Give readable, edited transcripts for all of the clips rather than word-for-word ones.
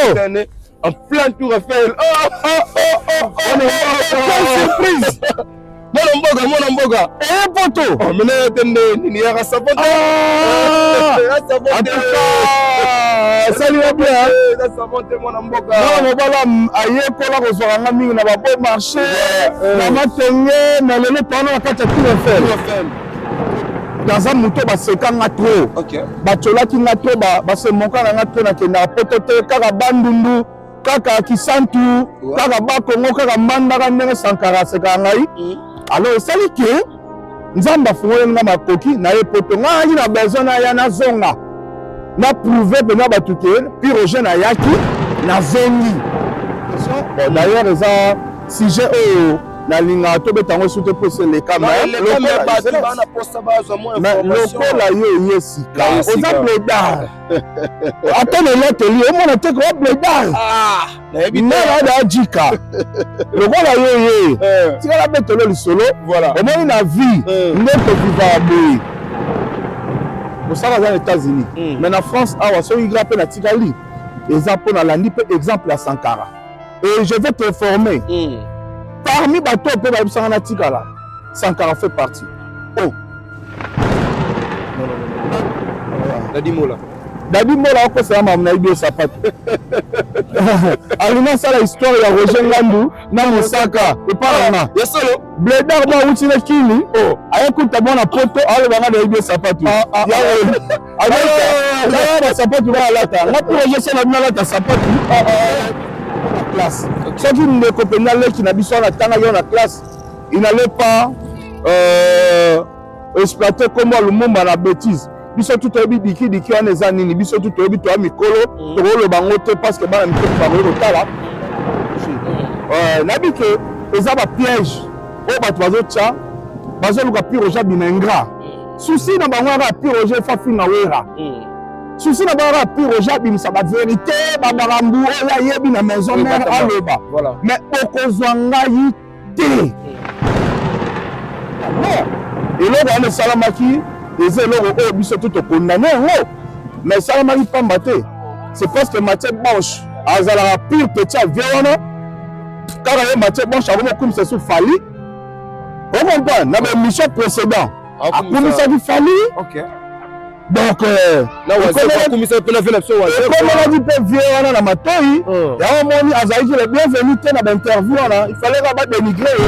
Tokutane en plein Tour Eiffel. Oh, oh, oh, oh, oh, oh, surprise! Mwana mboka, mwana mboka. Eh, poto. Oh, mena yo te nde nini yaka savon te. Ah! En tout cas, esali yo bien. Eza savon te mwana mboka. Mwana mobala ayekola kozwaka nga mingi na ba beau marché, na matenge, na lelo towana na kati ya Tour Eiffel. Naza moto baseka nga trop. Batiolaki nga trop, basemoka na nga trop, nakendaka poto te, kaka Bandundu. Kaka Kisantu, kaka Bakongo, kaka Mbandaka, ndenge Sankara asekaka ngai. Alors esali ke Nzambe afungoleli nga makoki na ye poto. Ngai nayaki na besoin naya nazonga na prouver mpenza bato ke Pi Roger nayaki nazongi. Bon, d'ailleurs eza sujet oyo nalingaka tobeta yango su te mpo esi eleka, mais lokola yo oye sika oza bledard, ata na elateli omona te koya bledard nana da jika lokola yo ye tikala betelo lisolo. Omoni na vie nde tovivaka boye. Mosaka aza na États-Unis, mais na France awa soki nga mpe natikali eza mpo nalandi mpe exemple ya Sankara. Et je vais t'informer, parmi bato oyo mpe bayebisanga natikala, Sankara fait partie. Oh Dadi Mola. Dadi Mola akosala makambo nayebi yo sapato alingi asala histoire ya Roger Ngandu na Mosaka epa na ya solo. Bledard mo awuti na kini, ayekuta mwana poto, alobanga nayebi yo sapato aya basapatu nga alata nga mpo Roger so na bino alata sapatu na classe. Soki ndeko mpenza leki na biso wana atangaki yo na classe, il n'allait pas exploiter kombo ya Lumumba na bêtise. Biso tu toyebi diki diki wana eza nini. Biso tu toyebi, toya mikolo, tokoloba yango te parce que bana mike bakoki kotala. Nayebi ke eza bapiège oyo bato bazotya, bazoluka Pi Roger abima ingrat. Souci na bango kaka Pi Roger fafinga Wera. Souci na bango kaka Pi Roger abimisa bavérité, bamakambo oyo ayebi na maison mère aloba. Mais okozwa ngai te. Non, eloko wana esalamaki eza eloko oyo biso tu tokondane yango, mais esalamaki pamba te. C'est parce que Mathieu Bonche azalaka pire petit avie wana. Kaka ye Mathieu Bonche akomokumisa su Fally, ocomprendre? Na baémission précédent akumisaki Fally. Donc ekomelaki mpe vie wana na matoi yango. Moni azalaki le bienvenu te na bainterview wana, il fallait ka badénigre ye.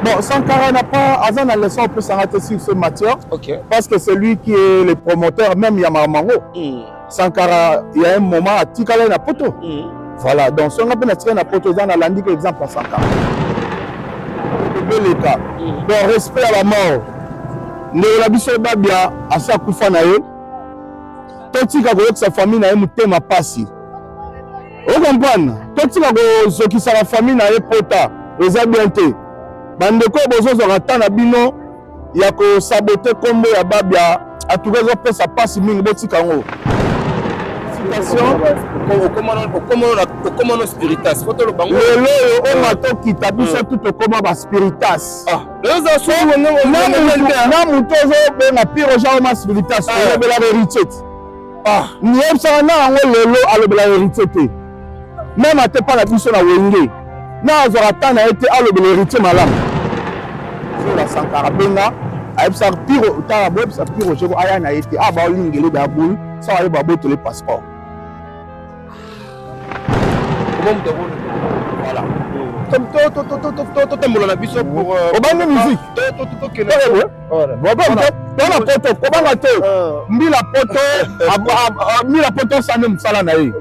Bon, Sankara n'a pas aza na leçon opesanga te sur ce matière, parce que c'est lui qui est le promoteur même ya mamango. Sankara, il y a un moment atikala na poto. Voilà, donc songa mpe natikali na poto eza nalandi ka exemple ya Sankara ebeleka. Donc respect ya bamort, ndeko na biso Babia asi akufa na ye, totika koyokisa famille na ye motema pasi, ocomprendre? Totika kozokisaka famille na ye pota, eza bien te. Bandeko oyo bozozwaka ta na bino ya kosaboter nkombo ya Babia, atuka ezopesa mpasi mingi, botika yango. Citation okomano spiritas fo toloba. Lelo oyo oma tokita biso tu tokóma baspiritas. Na moto ozobenga Pi Roger oma spiritas, olobelaka héritier te, niyebisaka na yango. Lelo alobelaka héritier te, même ate mpa na biso na Wenge na azwaka ta na ye te alobela héritier malamu. Zola Sankara benga ayebisaka Piro tala boyebisa Pi Roger ko aya na ye te a baolingele dabulu sa ayeba abotole passeport. Voilà, totambola na biso pour Obandi musique tona poto, kobanga te. Mbila poto, mbila poto osande mosala na ye.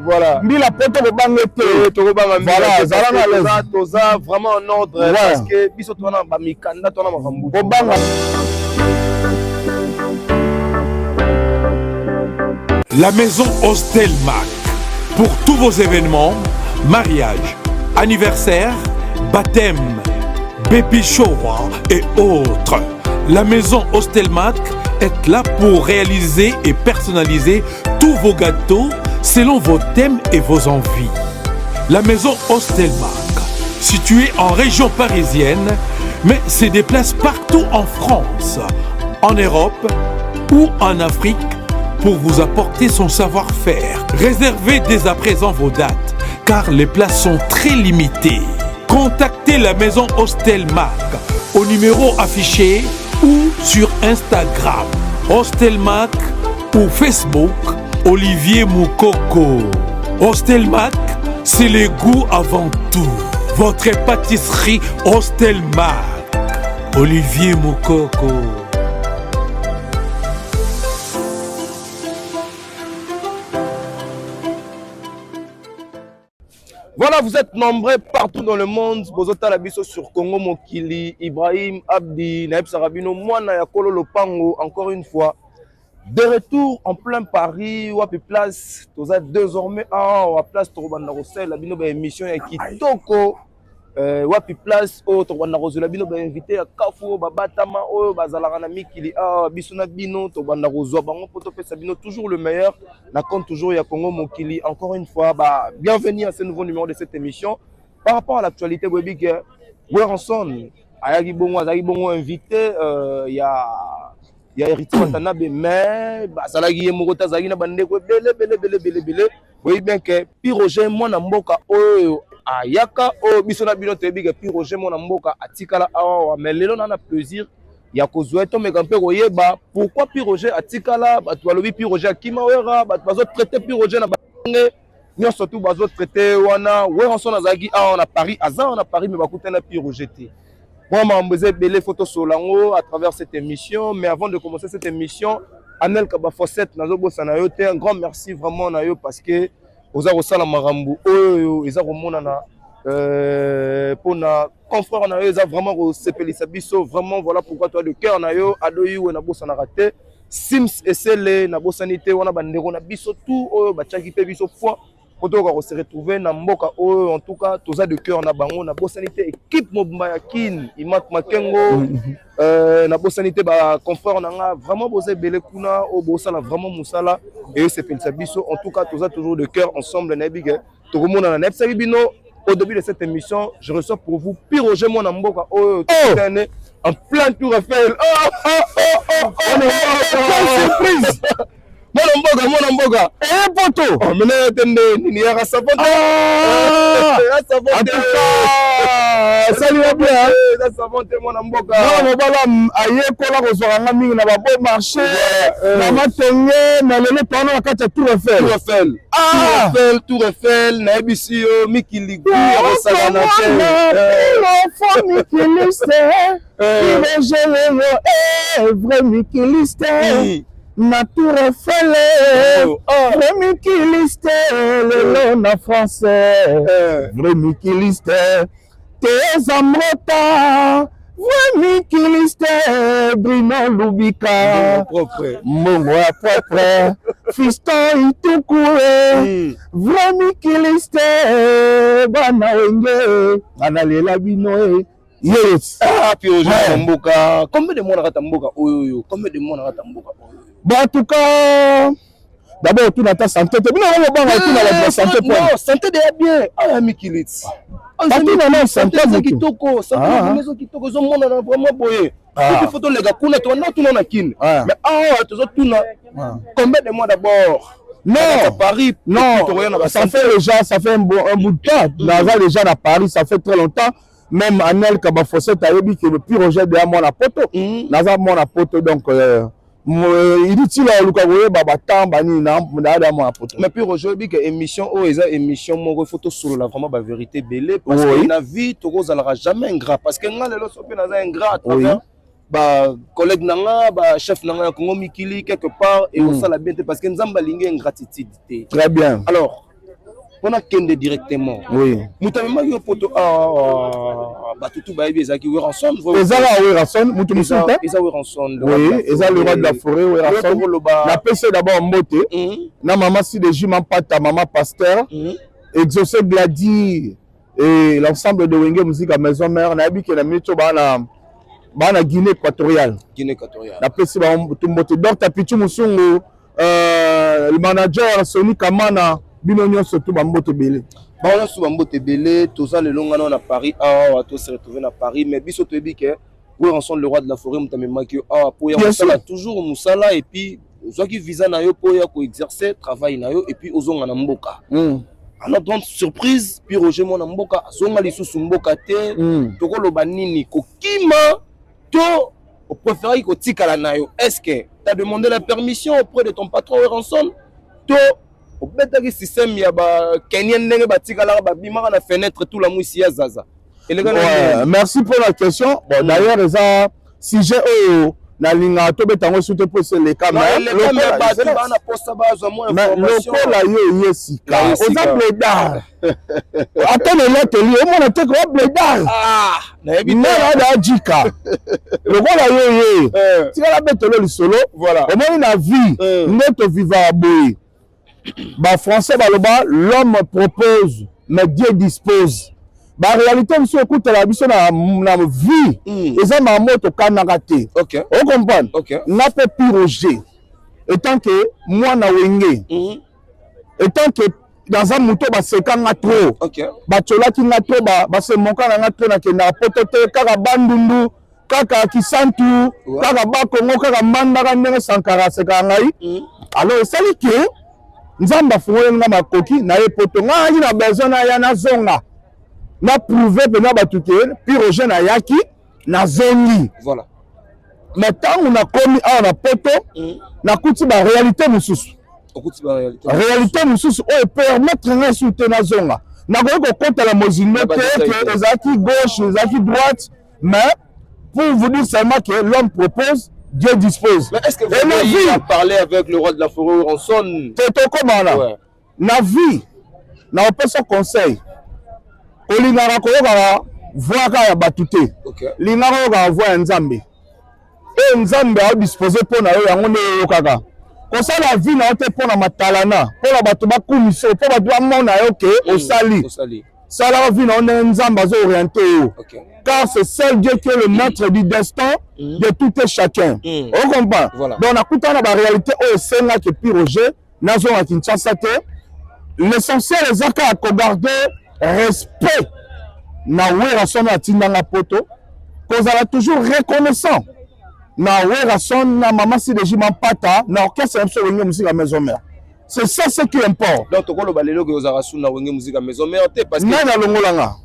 Mbila poto, kobanga te. Voilà, zala na l'aise. Toza vraiment en ordre parce que biso tona bamikanda, tona makambo. Kobanga. La maison Hostel Mac. Pour tous vos événements, mariage, anniversaire, baptême, baby shower et autres. La maison Hostelmac est là pour réaliser et personnaliser tous vos gâteaux selon vos thèmes et vos envies. La maison Hostelmac, située en région parisienne, mais se déplace partout en France, en Europe ou en Afrique. pour vous apporter son savoir-faire. Réservez dès à présent vos dates, car les places sont très limitées. Contactez la maison Hostel Mac au numéro affiché ou sur Instagram Hostel Mac ou Facebook Olivier Moukoko. Hostel Mac, c'est le goût avant tout. Votre pâtisserie Hostel Mac. Olivier Moukoko. Voilà, vous êtes nombreux partout dans le monde. Bozotala biso sur Congo Mokili, Ibrahim Abdi, Naïb Sarabino, Mwana Yakolo Lopango, encore une fois. De retour en plein Paris, wapi place, toza désormais awa place tokobanda kosala bino ba émission ya kitoko. Wapi place oyo tokobanda kozwela bino ba invité ya kafu oyo babatama oyo bazalaka na mikili awa, biso na bino tobanda kozwa bango mpo topesa bino toujours le meilleur na compte toujours ya Congo Mokili. Encore une fois, bah, bienvenue à ce nouveau numéro de cette émission. Par rapport à l'actualité, boyebi ke Werrason ayaki bongo, azalaki bongo invité ya Héritier Watanabe, mais bazalaki ye moko te, azalaki na bandeko ebele ebele ebele ebele ebele. Boyebi bien ke Piroger, mwana mboka oyo ayaka oyo, biso na bino toyebi ke Piroger, mwana mboka, atikala awawa. Mais lelo na plaisir ya kozwa tomeka mpe koyeba pourquoi Piroger atikala. Bato balobi Piroger akima Wera, bato bazotraite Piroger na bandenge nyonso tu bazotraite wana. Werrason azalaki awa na Paris, aza awa na Paris, mais bakutani na Piroger te. Mwa makambo eza ebele, faut tosolola yango à travers cette émission. Mais avant de commencer cette émission, Anel Kabafosset, nazobosana yo te. Un grand merci vraiment na yo, parce que oza kosala makambo oyo eza komonana mpona confrère na yo, eza vraiment kosepelisa biso vraiment. Voilà pourquoi toi de cœur na yo. Adoyiwe, nabosanaka te. Sims Esele, nabosani te. Wana bandeko na biso tout oyo batiaki mpe biso foi po tokoka kose retrouver na mboka oyo. En tout cas, toza de cœur na bango. Nabosani te équipe mobimba ya Kin, Imak Makengo, nabosani te baconfrère na nga. Vraiment, boza ebele kuna oyo bosala vraiment mosala eyosepelisa biso. En tout cas, toza toujours de cœur ensemble. Nayebi ke tokomonana. Nayebisaki bino au début de cette émission, je reçois pour vous Piroger, mwana mboka oyo tokutane en plein Tour Eiffel. Oh, oh, oh, oh, oh, oh, surprise! Mwana mboka, mwana mboka. Eh, poto. Oh, mena yo te nde nini yaka savon te. Ah! Ya savon En te. tout cas, esali bien. Eza savon te, mwana mboka. Mwana mobala ayekola kozwaka nga mingi na babo marché na Matonge, na lelo towana na kati ya Tour Eiffel. Tour Eiffel. Ah! Tour Eiffel, Tour Eiffel, nayebisi yo, mikili gu ya kosakana te. Mikiliste, Piroger, vrai mikiliste na Tour Eiffel. Oh. Vrai mikiliste lelo na France, vrai mikiliste Teza Mrota, vrai mikiliste Bruno Lubika. Propre. Mbongo ya propre, Fiston Itukue. Vrai mikiliste, bana Wenge, analela bino e, yes. Ah, Piroger, Ouais. mwana mboka, combien de mois na kati ya mboka oyo oyo? Combien de mois na kati ya mboka oyo? Bon, en tout cas, d'abord otuna ata santé te. Bino yango bobanga otuna bato ya santé po Non, santé deya bien awa ya mikili ti. Batuna na santé eza moto. kitoko, santé Ah. eza kitoko, ezomonana vraiment boye. Ah. Soki faut toleka kuna, tobanda tuna na Kine. Ah. Mais awa tozotuna combien de mois d'abord Non. à Paris? Non, tokoya na ça fait déjà, ça fait un bout de temps. Naza déjà na Paris, ça fait très longtemps. Même Anel Kabafosset ayebi que le Piroger de mwana poto. Naza mwana poto, donc inutile oluka koyeba batamba nini na na mwana poto. Mais puis Roger, oyebi ke émission oyo eza émission moko, il faut tosolola vraiment bavérité ebele, parce que na vie tokozalaka jamais ingrat, parce que nga lelo so mpe naza ingrat à travers bacollègue na nga, bachef na nga ya Congo Mikili quelque part, ekosala bien te, parce que Nzambe alingi ingratitude te. Très bien. Alors, mpona kende directement, moto amemaki yo poto awa, bato tu bayebi, ezalaki Werrason. Ezaka Werrason, mutu mosusu te. Eza Werrason. Oui, eza le roi de la forêt, Werrason. Tokoloba. Napesi d'abord mbote na mama Sideji Mampata, mama pasteur, Exaucé Gladi et l'ensemble de Wenge Musique à Maison Mère. Nayebi ke na minute oyo baa na Guinée équatoriale. Guinée équatoriale. Napesi bango mbote. Dr Pichu Musungu, le manager Soni Kamana, bino nyonso tu bambote ebele. Bango nyonso bambote ebele. Toza lelo ngana na Paris awa, tose retrouve na Paris, mais biso toyebi ke Werrason, le roi de la forêt, moto amemaki yo awa po ya Bien mosala, sûr. toujours mosala, et puis Ozwaki visa na yo mpo oya koexercer travail na yo et puis ozonga na mboka. À notre grande surprise, Pi Roger mwana mboka azonga lisusu mboka te. Tokoloba nini? Kokima to opréféraki kotikala na yo? Est ce que tu as demandé la permission auprès de ton patron Werrason, to obetaki système ya bakenye ndenge batikalaka, babimaka na fenêtre tula mwisi ya zaza eleka na? Ouais, merci pour la question. Bon, d'ailleurs, eza sujet oyo nalingaka tobeta yango surtout mpo eseleka. Bato bana posa bazwa mwa Mais information. Lokola yo ye sika, Na ye sika. oza blédard, ata na elateli omona te ko blédard. Ah, nayebi te. Nana ada ajika lokola yo ye, tikala betelo lisolo. Omoni, na vie nde tovivaka boye. Bafrançais baloba: "L'homme propose, mais Dieu dispose." Baréalité mosusu ekutela biso na vie, eza makambo oyo tokanaka te. Ocomprendre? Nga mpe Pi Roger, étant que mwana Wenge, étant que naza moto basekanga trop, batiolaki nga trop, basemoka na nga trop, nakendaka poto te, kaka Bandundu, kaka Kisantu, kaka Bakongo, kaka Mbandaka, ndenge Sankara asekaka ngai. Alors esali ke Nzambe afungoli nga makoki na ye poto. Ngai ayaki na besoin naya, nazonga, na prouve mpenza bato ke Pi Roger nayaki, nazongi. Mais ntango nakomi awa na poto, nakuti baréalité mosusu. Okuti baréalité. Réalité mosusu oyo permettre ngai su te nazonga. Nakoki kokɔta na mozindo Na te badétail ke te. Ezalaki gauche, ezalaki droite, mais pour vous dire seulement que l'homme propose, Dieu dispose. Mais est-ce que vous Et na avez vie parlé avec le roi de la forêt Werrason? Te, tokomana. Na vie, na opesa conseil: kolingaka koyokaka voix kaka ya bato te. Lingaka oyokaka voix ya Nzambe. Oyo Nzambe aodispose mpo na yo, yango nde oyokaka. Kosala vie na yo te mpo na matalana, mpo na bato bakumisa yo, mpo bato bamona yo ke osali. Osali. Salaka vie na yo ndenge Nzambe azo-oriente yo, car c'est seul Dieu qui est le maître du destin de tout et chacun. Ocomprend? Voilà. Donc nakutana na baréalité oyo esengaki Pi Roger nazonga Kinshasa te. L'essentiel eza kaka kogarde respect na Werrason oyo atindanga poto, kozala toujours reconnaissant na Werrason, na mama Sideji Mampata, na orchestre na biso Wenge Musica Maison Mère. C'est ça ce qui importe. Donc tokoloba lelo ke ozalaka su na Wenge Musica Maison Mère te, parce que Nani alongolanga?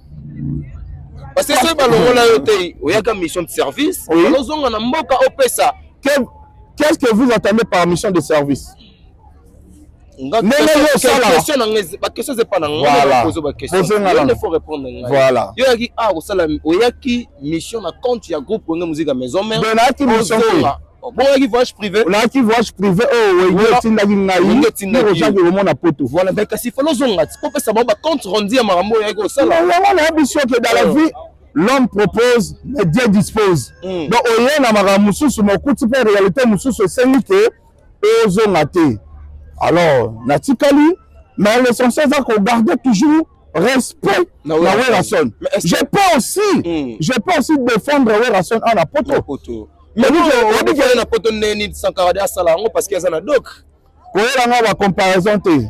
Parce que soki balongola yo te, oyaka mission de service. Ozonga na mboka, opesa. Qu'est-ce que vous attendez par mission de service? Ndenge yo osalaka. Question na ngai, baquestion eza na Voilà. ngai, baquestion Poser nga yo nano. nde faut répondre ngai. Voilà. Yo oyaki awa kosala, oyaki mission na compte ya groupe Wenge Musica Maison Mère. Ben, nayaki mission te. Ozonga. Bon, oyaki voyage privé. Nayaki voyage privé oyo Wenge etindaki ngai. Wenge etindaki yo. Ozaki komona poto. Voilà, mais kasi fallait ozonga ti popesa bango bacompte rendu ya makambo oyo oyaki kosala. Yango nayebi so ke dans la vie, l'homme propose, mais Dieu dispose. Donc oye na makambo mosusu, mais okuti mpe réalité mosusu esengi ke ozonga te. Alors natikali, mais l'essentiel eza kogarder toujours respect Na na Werrason. Werrason. Mais est-ce Je peux aussi je peux aussi défendre Werrason na poto. Na poto. Mais Oyebi oyebi na poto ndenge nini Sankara de asala yango? Parce que aza na doc. Koyelanga bacomparaison te,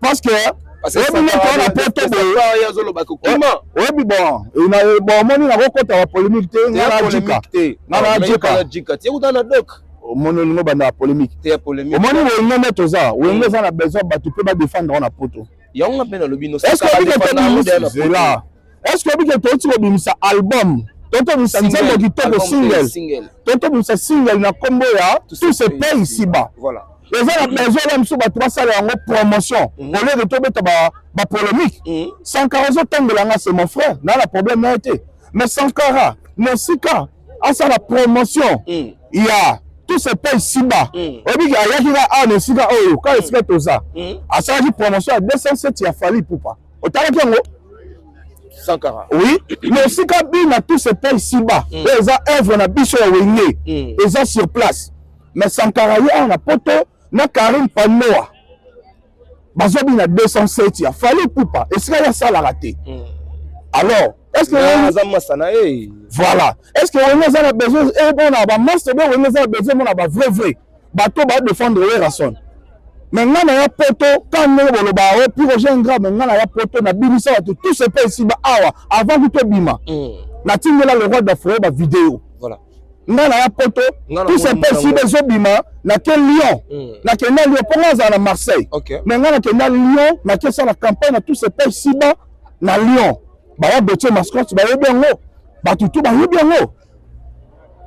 parce que oyebi nde toa na poto boye. Azoloba kokima. Oyebi, bon, bon, omoni, nakokɔta bapolémique te. Nga na jika, nga na jika. Jika ti ekuta na doc. Omoni, olingo banda ya polémique. Te, ya polémique. Omoni, Wenge nde toza, Wenge eza na besoin bato mpe badefendre ngo na poto. Yango nga mpe nalobi no. Est ce que oyebi ke tobimisa zela, est ce que oyebi ke touti kobimisa album, totobimisa nzembo kitoko, single, totobimisa single na nkombo ya "Tout se paye ici-bas"? Eza na besoin na biso bato basala yango promotion au lieu de tobeta bapolémique. Sankara ozotangela nga, c'est mon frère, na na problème na ye te, mais Sankara na esika asala promotion ya "Tout se paye ici-bas", oyebi ke ayaki nga awa na esika oyo, kaka esika toza, asalaki promotion ya 207 ya Fally Ipupa. Otalaki yango? Sankara? Oui, mais esika bina "Tout se paye ici-bas", oyo eza œuvre na biso ya Wenge, eza sur place, mais Sankara ye awa na poto na Karine Panoa bazobina 207 ya Fally Ipupa, esika ye asalaka te. Alors est ce que aza masa na ye? Voilà, est ce que Wenge eza na besoin mpona bamaster be? Wenge eza na besoin mpona bavrai vrai bato badefendre Werrason. Mais ngai na ya poto, ka ndenge boloba o Pi Roger ingrat, mais ngai na ya poto, nabimisa bato "Tout se paye ici-bas" awa. Avant kutu ebima, natindela le roi d'Afrique bavideo. Nga naya poto, tout se mpe siba ezobima, nake Lyon, nakenda Lyon mpo nga azala na Marseille, mais nga nakenda Lyon, nakesala campagne na tout se mpe siba na Lyon. Baya Gauthier Mascotte bayebi yango, bato tu bayebi yango.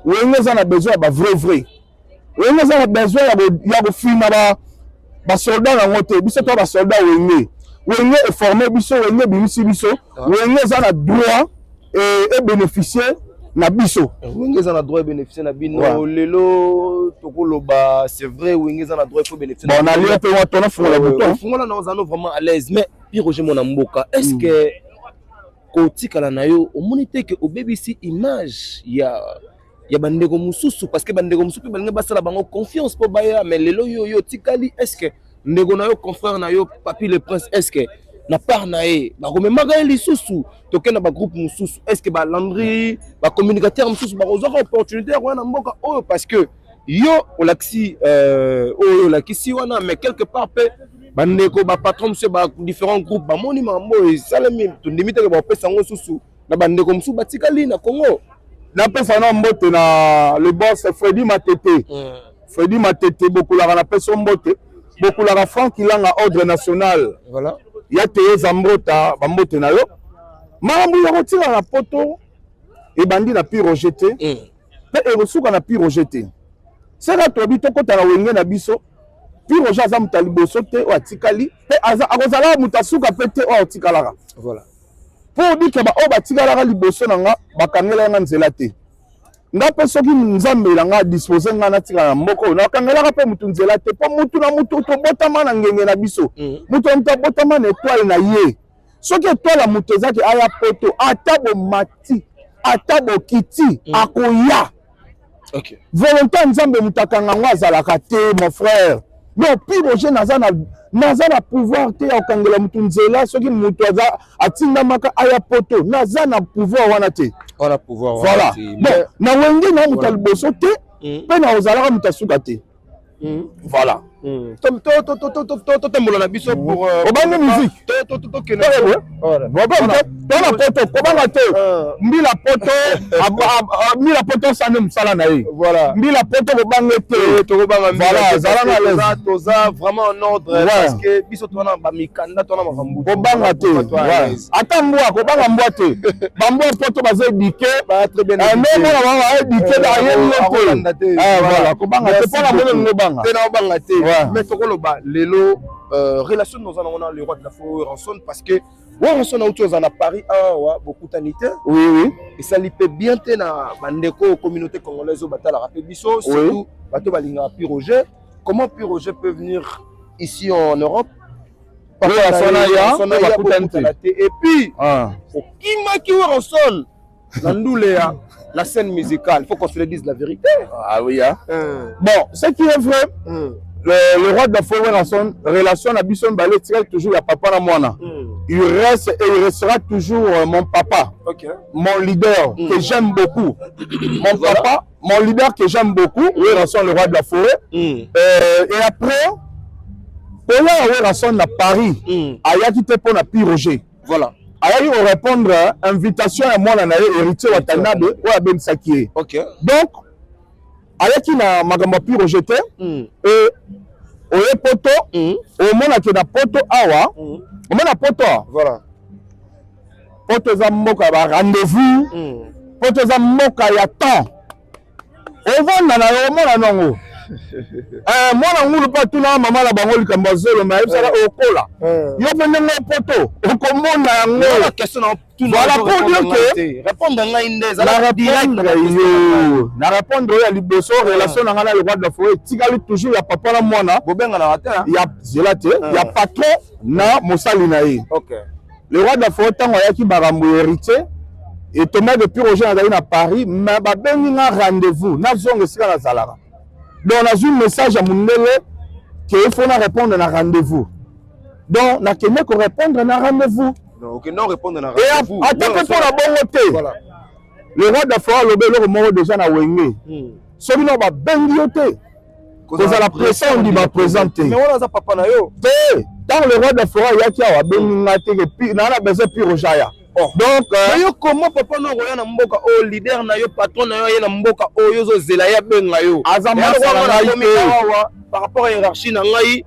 Wenge eza na besoin ya ba vrai vrai. Wenge eza na besoin ya kofina ba basoldat yango te. Biso to basoldat Wenge. Wenge eforme biso, Wenge ebimisi biso. Wenge eza na droit e bénéficier na biso. Wenge eza na droit e bénéficier na bino. Lelo tokoloba, c'est vrai, Wenge eza na droit, il faut bénéficier. Bon, na lio mpe wa tona fungola bouton. Fungola na ozano vraiment à l'aise. Mais Pi Roger mwana mboka, est-ce que kotikala na yo omoni te ke obebisi image ya bandeko mosusu? Parce que bandeko mosusu mpe balingi basala bango confiance mpo baya, mais lelo yo otikali. Est ce que ndeko na yo, confrère na yo Papi le Prince, est ce que na part na ye bakomemaka ye lisusu? Tokende na bagroupe mosusu, est ce que balandri bacommunicateur mosusu bakozwaka opportunité ya koya na mboka oyo? Parce que yo olakisi oyo olakisi wana, mais quelque part mpe bandeko bapatron mosusu ba différents groupes bamoni makambo oyo esalemi, tondimi teke bakopesa yango susu na bandeko mosusu batikali na Congo. Napesa na mbote na le boss Fredi Matete. Fredi Matete bokulaka, napesa mbote. Bokulaka Frank Ilanga, ordre national. Voilà. Ya teye Zambota, bambote na yo. Makambo ya kotika na poto ebandi na Pi Roger te, mpe ekosuka na Pi Roger te. Seka toyebi tokɔta na Wenge na biso. Pi Roger aza moto ya liboso te oyo atikali, mpe akozala moto asuka mpe te oyo atikalaka. Voilà. Mpo obika baoyo batikalaka liboso na nga, bakangela nga nzela te. Nga mpe soki Nzambe na nga adispose nga natikala na mboka oyo, nakangelaka mpe mutu nzela te, mpo mutu na mutu tobotama na ngenge na biso. Mutu na mutu abotama na étoile na ye. Soki étoile ya moto ezaki aya poto, ata bomati ata bokiti, akoya. Volonté ya Nzambe, moto akanga yango azalaka te, mon frère. Donc Pi Roger naza na pouvoir te ya kokangela motu nzela. Soki moto aza atindamaka aya poto, naza na pouvoir wana te. Wana pouvoir. Voilà. Bon, na Wenge na moto ya liboso te, mpe na ozalaka moto asuka te. Voilà. Totambola na biso pour Obandi musique. Tokende. Tona poto, kobanga te. Mbila poto, mbila poto osande mosala na ye. Voilà. Mbila poto, kobanga te. Tokobanga. Voilà, zala na l'aise. Toza vraiment en ordre, parce que biso tona bamikanda, tona makambo. Kobanga te ata mbwa, kobanga mbwa te. Bambwa poto baza éduqué, mona bango baéduqué, ayebi yo te. Voilà, kobanga te mpona moni ngo banga. Te, na obanga te. Mais tokoloba lelo relation noza nango na le roi de la forêt Werrason, parce que Werrason auti oza na Paris awa, bokutani te. Oui. Esali mpe bien te na bandeko communauté congolaise oyo batalaka mpe biso, surtout bato balingaka Pi Roger. Comment Pi Roger peut venir ici en Europe? Bakutani te. Et puis okimaki Werrason na ndule ya la scène musicale, faut qu'on se le dise, la vérité. Ah oui, hein? Bon, ce qui est vrai, le roi de la forêt Werrason, relation na biso mibale etikali toujours ya papa na mwana. Il reste et il restera toujours mon papa, mon leader que j'aime beaucoup, mon papa, mon leader que j'aime beaucoup, Werrason, le roi de la forêt. Et après koya Werrason na Paris, ayaki te mpo na Pi Roger. Voilà. Ayaki korépondre invitation ya mwana na ye Héritier Watanabe oyo abengisaki ye. Donc ayaki na makambo ya Pi Roger te. E oye poto, omonake na poto awa, omona poto awa. Voilà. Poto eza mboka ya barendez-vous, poto eza mboka ya temps. Ovanda na yo, omona nango mwana ngulu mpe atuna mama na bango likambo ya zolo, me ayebisaka okola yo mpe ndenge poto okomona yango. Voilà, pour dire que répondre ngai nde. Na répondre yo, na répondre oyo ya liboso, relation na ngai na le roi de la forêt etikali toujours ya papa na mwana. Bobenganaka te. Ya zela te, ya patron na mosali na ye. Le roi de la forêt, ntango ayaki makambo ya Héritier, etomba depuis Roger nazali na Paris, mais babengi nga rendez-vous, nazonga esika nazalaka. Donc nazwi message ya mondele ke il faut na répondre na rendez-vous. Donc nakende korépondre na rendez-vous. Okende répondre na rendez-vous. Ata mpe mpo na bongo te, le roi de la forêt alobi eloko moko déjà na Wenge: soki no babengi yo te, kozala pressé ondima présent te. Mais wana aza papa na yo. Te, ntango le roi de la forêt ayaki awa, abengi nga te ke naa na besoin Pi Roger aya. Oh. Donc yo comment papa no okoya na mboka oyo, leader na yo, patron na yo aye na mboka oyo, ozozela ye abenga yo? Aza masala ngai te. Awa, par rapport à hiérarchie na ngai,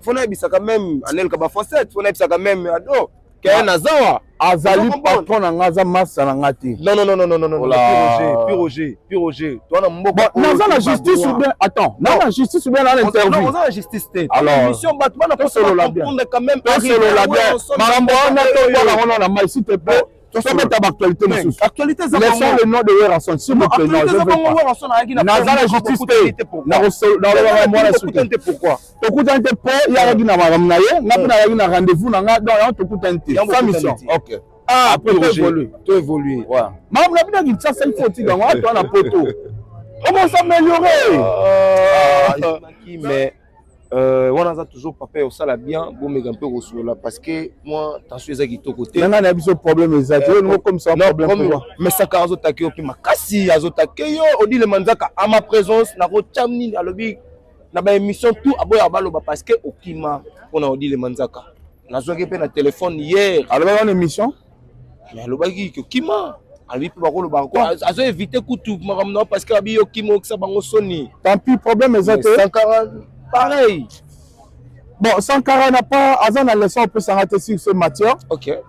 faut nayebisaka même Anelka Bafossette, faut nayebisaka même ado ke nazawa. Azali Ozo patron na ngai, aza masa na ngai te. Non, non, non, non, non, non, non. Ola. Pi Roger, Pi Roger, toi na mboka. Bon, naza na justice ou bien, attends, naza na justice ou bien na interview? Oza na justice te. Alors, émission, bato bana tosolola bien. comprendre quand même. Tosolola bien makambo wana, tobwaka ngo na mai, s'il te plaît. Tobeta baactualité mosusu. Actualité eza. Laissons le nom de Werrason, s'il vous plaît. Non, je veux pas. Naza na justice te. Nakolobaka mwana suki. Te pourquoi? Tokutani te mpo ye ayaki na makambo na ye, nga mpe nayaki na rendez-vous na nga. Donc yango tokutani te, Yango sans tokutani mission. te. Ok. Ah, Après, Pi Roger, évolue. to évoluer. Makambo na bino ya Kinshasa, il faut otika yango atoa na poto, okosaméliorer. Mais wana aza toujours papa, osala bien, bomeka mpe kosolola, parce que moi tension eza kitoko te. Na ngai na biso problème eza te. Olingo komisa problème pourquoi? Mais Sankara azotake yo mpe makasi, azotake yo. Odile Manzaka, à ma présence, nakotya nini, alobi na baémission tout, aboyaka baloba parce que okima mpona Odile Manzaka. Nazwaki mpe na telefone hier. Alobaki wana émission? Mais alobaki ke okima, alobi mpe bakolobaka ko azo éviter kutu makambo na yo parce que abi yo okima, okisa bango soni. Tant pis, problème eza te. Sankara pareil. Bon, Sankara n'a pas aza na leçon opesanga te sur ce matière,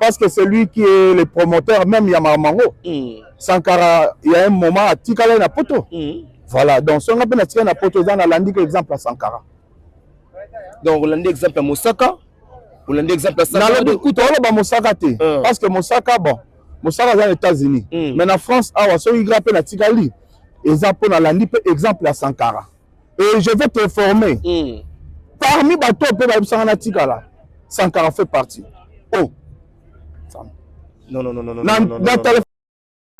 parce que c'est lui qui est le promoteur même ya makambo. Sankara, il y a un moment atikala na poto. Voilà, donc songa mpe natikali na poto, eza nalandi ka exemple ya Sankara. Donc olandi exemple ya Mosaka, olandi exemple ya Sankara. Nalobi kuta oloba Mosaka te, parce que Mosaka, bon, Mosaka aza na États-Unis, mais na France awa, soki gra mpe natikali, eza mpo nalandi mpe exemple ya Sankara. Et je vais te informer, parmi bato oyo mpe bayebisanga natikala, Sankara fait partie. Oh. Non, non, non, non, non. Na, Non, non, na non. telefone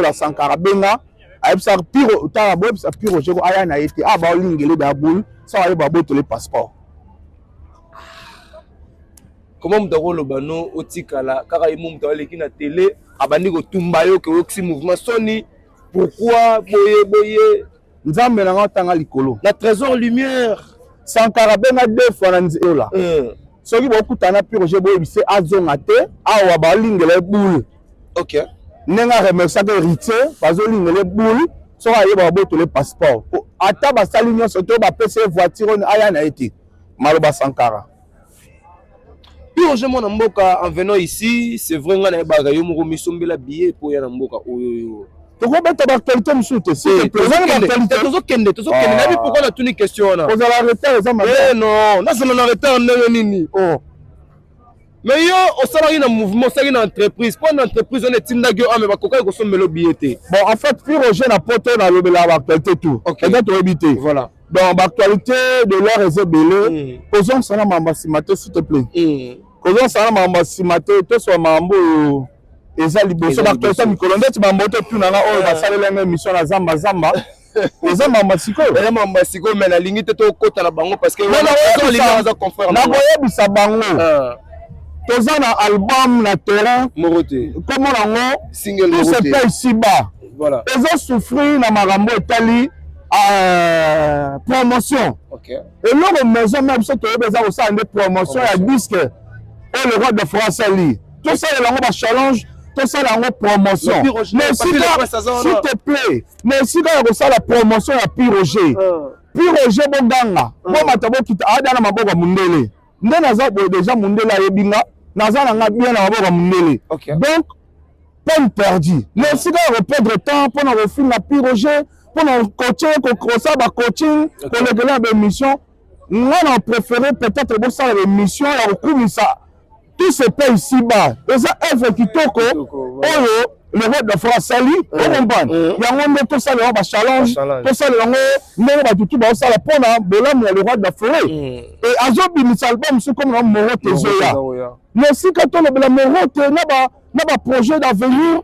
ya Sankara, benga, ayebisaka Piro, tala, boyebisa Piro Jeko aya na ye te. A baolingele da boule sa ayeba abotole passeport. Comment moto akoloba no otikala kaka ye mo? Moto aleki na télé, abandi kotumba yo ke oyokisi mouvement soni, pourquoi boye boye? Nzambe na nga otanga likolo. Na Trésor Lumière. Sankara benga deux fois na nzela. Soki bokutana Piro Je, boyebise azonga te awa, balingela ye boule. Ndenge aremerciaka Héritier, bazolingela ye boule. Soki ayeba babotole passeport, ata basali nyonso to bapesi ye voiture oyo, aya na ye te. Maloba Sankara. Puis Roger, mwana mboka, en venant ici, c'est vrai, nga nayebaka yo moko misombela billet po ya na mboka oyo yo. Tokobeta baactualité mosusu te, s'il te plaît. Ozangi baactualité. Tozokende, tozokende. Ah. Nayebi pourquoi natuni question wana. Kozala retard eza mabe. Eh non, nazala na retard ndenge nini? Oh, mais yo osalaki na mouvement, osalaki na entreprise, mpo na entreprise wana etindaki yo ame, bakokaki kosombela yo billet te? Bon, en fait, Pi Roger, na poto nalobelaka baactualité tout. Peut-être oyebi te. Donc baactualité de l'heure eza ebele. Kozongisana makambo ya nsima te, s'il te plaît. Kozongisana makambo ya nsima te, tosoba makambo oyo eza liboso. Eza Baactualité liboso. mikolo, ndeti makambo totunanga oyo basalelanga émission na zamba zamba, eza makambo ya sikoyo. Eza makambo ya sikoyo, mais nalingi te tokota na bango parce que Non, wana aza confrère na nga. Nakoyebisa bango, Ah, toza na album na terrain. Moko te. Kombo nango Single Tout moko se te. paye ici-bas. Ezosouffrir na makambo etali promotion. Eloko maison mère biso toyebi eza kosala nde promotion ya disque oyo le roi de France ali. Tosalela yango bachallenge, tosala yango promotion. Mais Pi Roger, Mais Papi esika Le Prince aza wana. S'il te plaît, mais esika ya kosala promotion ya Pi Roger, Pi Roger, boganga, bomata, bokita, ada na maboko ya mundele. Nde naza boye déjà, mundele ayebi nga, naza na nga bien na maboko ya mundele. Donc peine perdue. Mais esika ya koperdre temps mpona kofinga Pi Roger, mpona coacher, kosala bacoaching, kolekela na baémission, nga na préféré peut-être bosala baémission ya kokumisa Tout se paye ici-bas. Eza œuvre kitoko oyo le roi de France asali, ocomprendre? Yango nde tosala yango bachallenge, tosala yango ndenge bato tu baosala mpona bolamu ya le roi de la forêt. E azobimisa album mosusu comme na Moro te, ezoya na esika tolobela Moro te na baprojet d'avenir,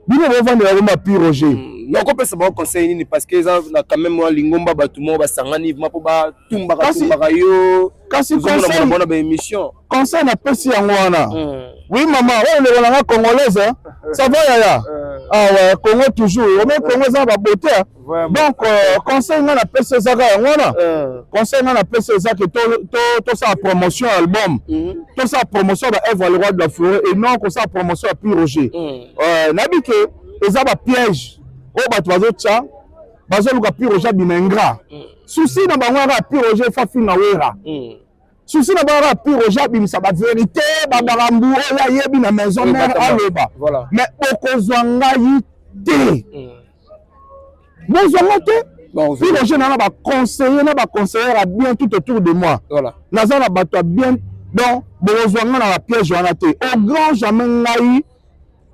bino bovandela yango ma Pi Roger. Nakopesa bango conseil nini? Parce que eza na quand même mwa lingomba, bato moko basangani vraiment mpo batumbaka tumbaka yo. Kasi ozomona conseil bona baémission. Conseil napesi yango wana. Oui mama, oyo ndeko nanga congolaise, hein? Ça va yaya? Ah ouais, Congo toujours. Ome Congo eza ba beauté. Donc conseil nga napesi ezaka yango wana. Conseil nga napesi eza ke tosala promotion ya album. Tosala promotion ya ba œuvre, le roi de la forêt, et non kosala promotion ya Pi Roger. Nayebi ke eza ba piège oyo bato bazotya, bazoluka Pi Roger abima ingrat. Souci na bango kaka, Pi Roger fa finga Wera. Souci na bango kaka, Pi Roger abimisa bavérité, bamakambo oyo ayebi na maison mère, aloba. Mais bokozwa ngai te, bozwa nga te. Pi Roger na baconseiller na baconseillère ya bien tout autour de moi. Naza na bato ya bien, donc bokozwa nga na bapiège wana te, au grand jamais. Ngai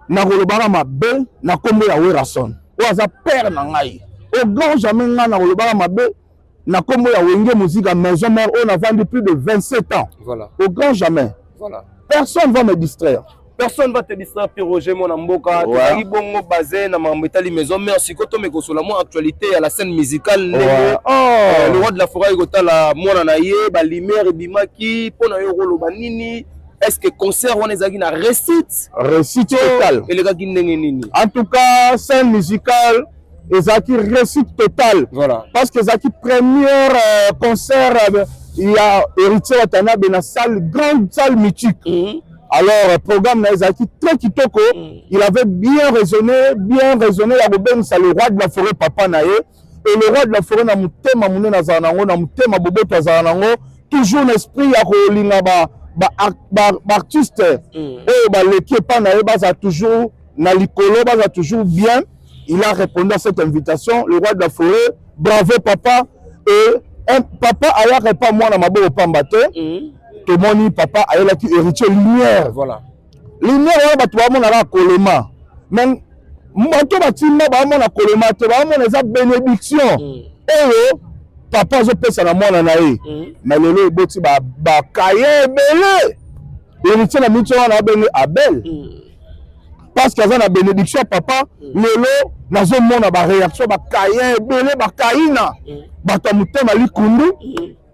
nakolobaka mabe na nkombo ya Werason oyo aza père na ngai. Au grand jamais ngai nakolobaka mabe na nkombo ya Wenge Musica Maison Mère oyo navandi plus de 27 ans. Au grand jamais. Personne va me distraire. Personne va te distraire, Pi Roger mwana mboka. Tozalaki bongo basé na makambo etali maison mère. Sikoyo tomekosola mwa actualité ya la scène musicale, ndenge le roi de la forêt ekotala mwana na ye, balumière ebimaki. Mpo na yo koloba nini? Est ce que concert wana ezalaki na réussite? Réussite totale. Elekaki ndenge nini? En tout cas, scène musicale ezalaki réussite totale. Parce que ezalaki première concert ya Héritier Watanabe na salle, grande salle mythique. Alors programme na ezalaki très kitoko. Il avait bien raisonné, bien raisonné ya kobengisa le roi de la forêt, papa na ye. Et le roi de la forêt, na motema monene azala nango, na motema boboto azala nango, toujours na esprit ya kolinga baartiste oyo baleki epa na ye bazala toujours na likolo, bazala toujours bien. Il a répondu à cette invitation, le roi de la forêt. Bravo papa. Et un papa ayaka epa mwana maboko pamba te. Tomoni papa ayelaki Héritier lumière. Lumière wana, bato bamona kaka kolema, mais bato batimba baomona kolema te, baomona eza bénédiction oyo papa azopesa na mwana na ye. Mais lelo eboti bakaye ebele. Héritier na miti wana abenge Abel parce que aza na bénédiction ya papa. Lelo nazomona baréaction, bakaye ebele, bakayina, bato ya motema likundu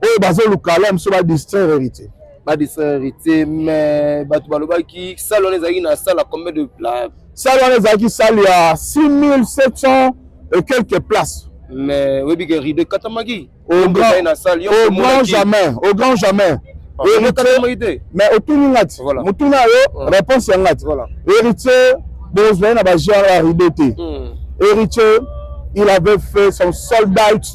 oyo bazoluka ala mosusu badistraire Héritier. Badistraire Héritier. Mais bato balobaki salle wana ezalaki na salle à combien de place? Salle wana ezalaki salle ya 6700 et quelques places. Mais oyebi ke rideau ekatamaki. Au grand jamais, au grand jamais. Ekatamaki te. Mais otuni nga ti motuna yo, réponse ya nga ti: Héritier, bozwa ye na bagenre ya rideau te. Héritier, il avait fait son sold out,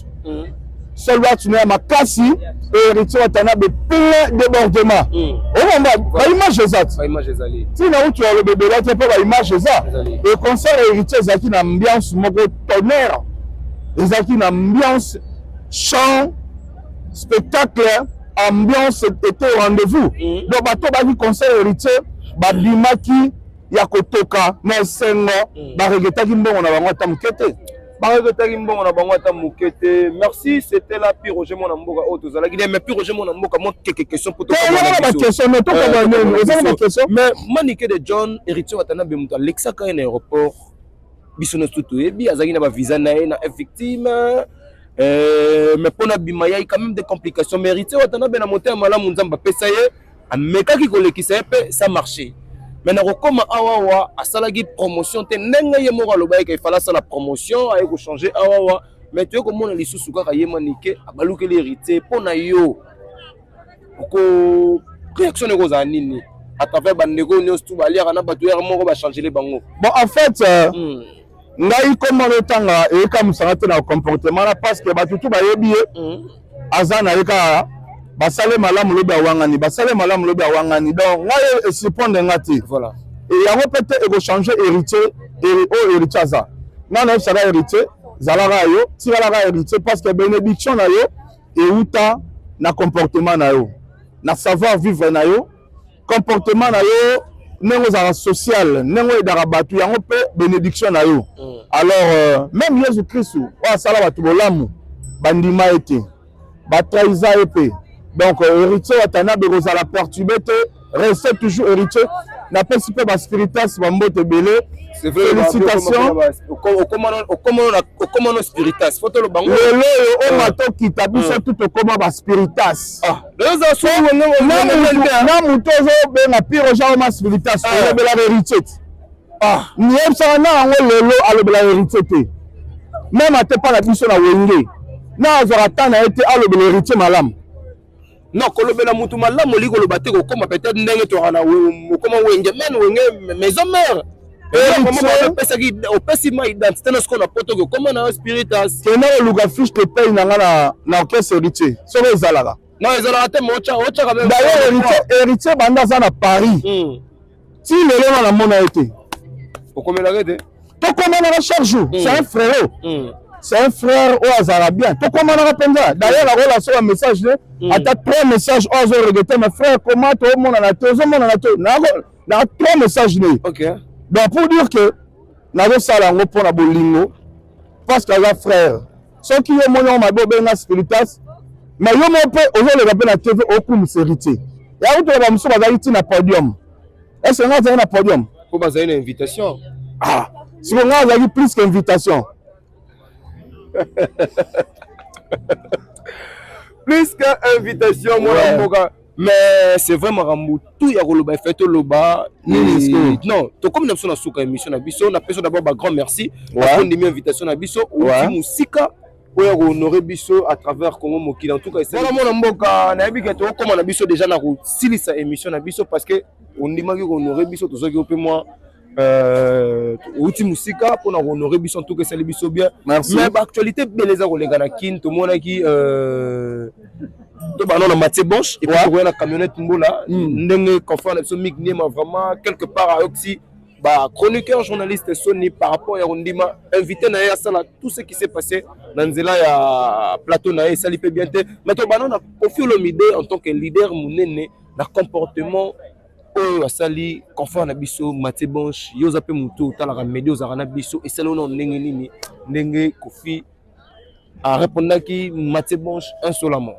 sold out na ya makasi. Héritier Watanabe, plein débordement. Okomba baimage eza ti ntina uti aloba ebela te, mpo baimage eza. E concert Héritier ezalaki na ambiance moko tonnerre, ezalaki na ambiance, chant, spectacle, ambiance était au rendez-vous. Donc bato baki concert Héritier babimaki ya kotoka na esengo, baregretaki mbongo na bango ata moke te. Baregretaki mbongo na bango ata moke te. Merci, c'était là Pi Roger mwana mboka oyo tozalaki. Mais Pi Roger mwana mboka, mwa quelques questions po na baquestion, mais tokaba nini? Oza na baquestion. Mais Manike de John, Héritier Watanabe moto alekisaka ye na aéroport. Biso nyonso toyebi, azalaki na bavisa na ye na victime, mais mpona bima yai quand même des complications. Mais Héritier Watanabe, na motema malamu Nzambe apesa ye, amekaki kolekisa ye mpe ça marché. Mais na kokóma awawa, asalaki promotion te ndenge ye moko alobaki efala asala promotion, aye kochange awawa. Mais toye komona lisusu kaka ye Manike abalukeli Héritier. Mpo na yo, oko réaction ekozala nini à travers bandeko nyonso tu baliaka na bato yaka moko bachangele bango? Bon, en fait, ngai komona otanga eyekamusanga te na comportement na, parce que bato tu bayebi ye. Aza na ye kaka, basale malamu lobi awangani, basale malamu lobi awangani. Donc ngai esurprendre nga te. Yango mpe te ekochange Héritier oyo Héritier aza. Ngai nayebisaka Héritier: zalaka yo, tikalaka Héritier, parce que bénédiction na yo euta na comportement na yo, na savoir vivre na yo, comportement na yo, ndenge ozalaka social, ndenge oyedaka bato, yango mpe bénédiction na yo. Alors même Yesu Kristu oyo asala bato bolamu, bandima ye te, batrahisa ye mpe. Donc Héritier Watanabe kozala perturbé te, reste toujours Héritier. Napesi mpe baspiritas bambote ebele. Félicitations. Okomano spiritas, fo toloba. Lelo oyo omata okita, biso tu tokóma baspiritas. Na moto ozobenga Pi Roger oma spiritas, olobelaka Héritier ti. Ah. Niyebisaka na yango lelo alobela Héritier te. Même ate pa na biso na Wenge. Na azwaka temps na ye te alobela Héritier malamu. Non, kolobela mutu malamu olingi koloba te kokoma peut-être ndenge toyaka na okoma Wenge men Wenge maison mère. Opesaki opesi ma identité na sikoyo na poto kokoma na yo spiritas. Kende koluka fiche de paye na nga na orchestre Héritier soki ezalaka. Non, ezalaka te mais otyaka même. D'ailleurs Héritier banda aza na Paris. Ti lelo na namona ye te. Okomelaka te? Tokomanaka chaque jour. C'est un frérot. C'est un frère oyo azalaka bien. Tokomanaka mpenza. D'ailleurs akola so ba message ne ata trois messages oyo azo regretter mais frère comment tomonana te ozomonana te na trois messages ne. Ok. Donc pour dire que nazosala yango mpo na bolingo parce que aza frère. Soki yo omoni yango mabe obenga spiritas mais yo moko mpe ozoleka mpe na TV okumisa Héritier. Yango tola bamosusu bazalaki ti na podium. Est-ce que ngai azalaki na podium? Po bazali na invitation. Ah, siko ngai azalaki plus qu'invitation. Plus qu'invitation mwana mboka. Mais c'est vrai makambo tout ya koloba efe toloba. Non, tokomi na biso na suka émission na biso. Na peso d'abord ba grand merci. Parce qu'on ndimi invitation na biso. Outi musika oyo kohonorer biso à travers Congo Mokili. En tout cas, voilà mwana mboka nayebi ke tokoma na biso déjà na kosilisa émission na biso parce que ondimaki kohonorer biso tozwaki mpe mwa outi musika mpona kohonorer biso. En tout cas esali biso bien. Merci. Mais baactualité ebele eza koleka na Kin. Tomonaki to bana na Mathieu Bonche et puis tokoya na camionnette Mbola ndenge confrère na biso Mick Niema vraiment quelque part ayokisi ba chroniqueur journaliste Sony par rapport ya kondima invité na ye asala tout ce qui s'est passé na nzela ya plateau na ye esali mpe bien te. Mais tobana na Koffi Olomide en tant que leader monene na comportement oyo asali confrère na biso Mathieu Bonche. Yo oza mpe motu otalaka média, ozalaka na biso, esali ono ndenge nini ndenge Koffi arépondaki Mathieu Bonche insolemment?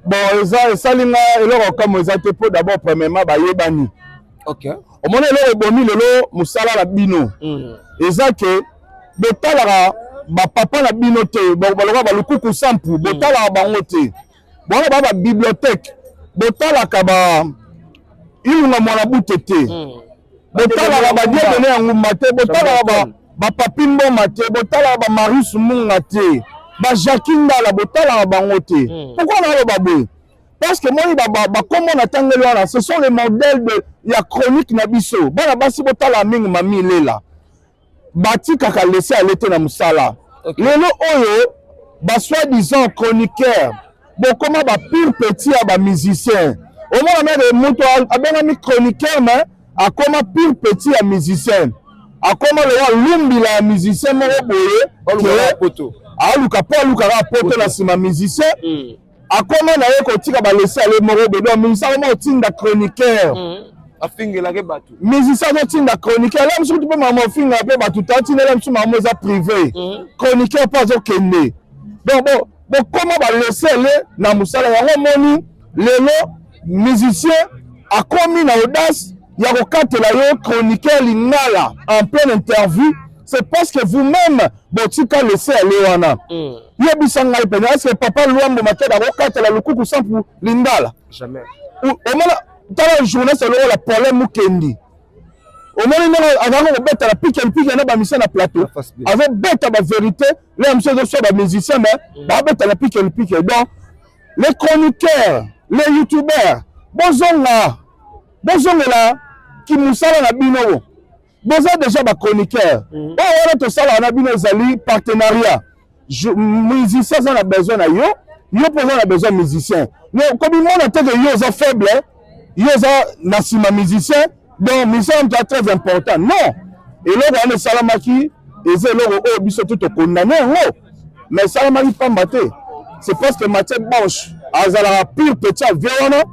Bon, eza esali nga eloko kamo eza te mpo d'abord premièrement bayebani. Omoni eloko ebomi lelo mosala na bino eza ke botalaka bapapa na bino te, baloka balukuku sampu botalaka bango te, bona ba babibliothèque botalaka ba Ilunga Mwana Bute te, botalaka badiebene ya ngumba te, botalaka bapapi Mboma te, botalaka bamarius Munga te, bajaki Ndala botalaka bango te. Pourquoi naloba boye? Parce que moi bakombo na tangeli wana, ce sont les modèles de ya chronique na biso. Bana basi botala mingi Mami Lela, batikaka laisser aller te na mosala. Lelo oyo ba soi-disant chroniqueur bokoma ba pire petit ya ba musicien. Omona meme moto abengami chroniqueur mais akoma pire petit ya musicien, akoma lowa lumbila ya musicien moko boye aluka mpo alukaka poto na nsima musicien akoma na ye kotika balaisser aller moko boye. Donc musicien akoma kotinda chroniqueur afingelaki bato. Musicien azotinda chroniqueur ala mosuku mpe mama ofinga mpe bato tatindela mosusu mama eza privé chroniqueur mpo azokende. Donc bon, bokoma balaisser aller na mosala yango. Omoni lelo musicien akomi na audace ya kokatela yo chroniqueur lingala en pleine interview. C'est parce que vous-même botika laisser aller wana. Yebisa ngai pene, est-ce que papa Lwambo Makeda akokatela lukuku sampu lingala? Jamais. Omona tala journaliste lokola Paulin Mukendi, omoni ndenge azalaka kobetala pike mpike na bamusicien na plateau, azobeta bavérité le mosusu ezoswa bamusicien mais babetala pike mpike. Donc les chroniqueurs, les youtubeurs, bozonga, bozongela kimosala na bino. Boza déjà bachroniqueur oyo wana tosalaka na bino ezali partenariat. Musicien aza na besoin na yo, yo mpo oza na besoin musicien. Komimona te ke yo oza faible, yo oza na nsima musicien, donc musicien moto très important. Non, eloko wana esalamaki eza eloko oyo biso to tokondane yango, mais esalamaki pamba te. C'est parce que Mathieu Bonche azalaka pire petit avie wana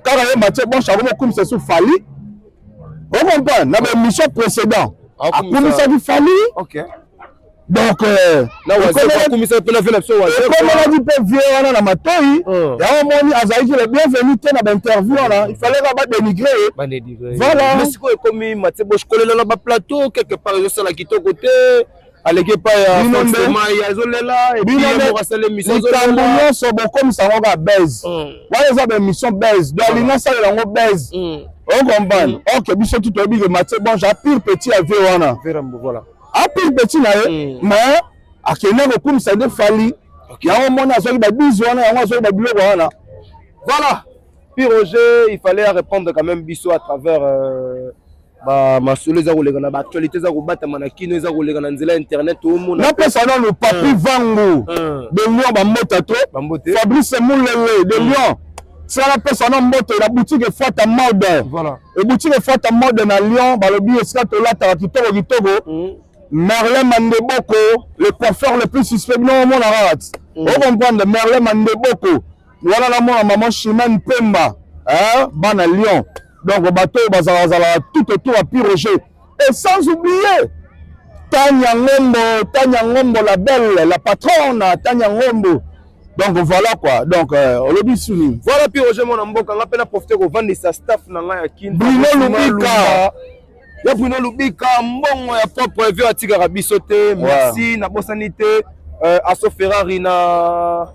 kaka ye Mathieu Bonche akomokumisa su Fally. Ocomprendre, na baémission précédent akumisaki Fally. Donc ekomelaki mpe vie wana na matoi yango. Omoni azalaki le bienvenu te na bainterview wana, il fallait ka badénigre ye. Voilà. Mais sikoyo ekomi Mathieu Bosh kolela na baplateau quelque part ezosala kitoko te. Aleki epai ya Mai azolela. Likambo nyonso bokomisa yango kaka base wana, eza baémission base. Donc alingi asalela yango base. Ocomprendre? Ok, biso tu toyebi ke Mathieu Bonge a pire petit ya vie wana. Voilà. A pire petit na ye, mais akende kokumisa nde Fally. Yango moni azwaki babise wana, yango azwaki babiloko wana. Voilà. Puis Roger, il fallait répondre quand même biso à travers ba masolo eza koleka na baactualité, eza kobatama na kino, eza koleka na nzela internet, omona. Napesa nano Papi Vangu de Lyon, bamota to Bambote. Fabrice Mulele de Lyon. Sala, napesa no mbote na boutique Efata Mode. Eboutique Efata Mode na Lyon, balobi esika tolataka kitoko kitoko. Merlin Mandeboko, le coiffeur le plus suspect, bino omona kaka ti ocomprendre. Merlin Mandeboko wana, namona mama Chimene Pemba, hein, bana Lyon. Donc bato oyo bazalaka tout autour ya Pi Roger, et sans oublier Tania Ngombo, Tania Ngombo, la belle, la patronne Tania Ngombo. Donc voilà quoi. Donc olobi suni. Voilà, Pi Roger mwana mboka, nga mpe na profite kovandisa staff na ngai ya Kin. Bruno Lubika. Ya Bruno Lubika, mbongo ya propre vieux atikaka biso te. Merci, nabosani te Aso Ferrari na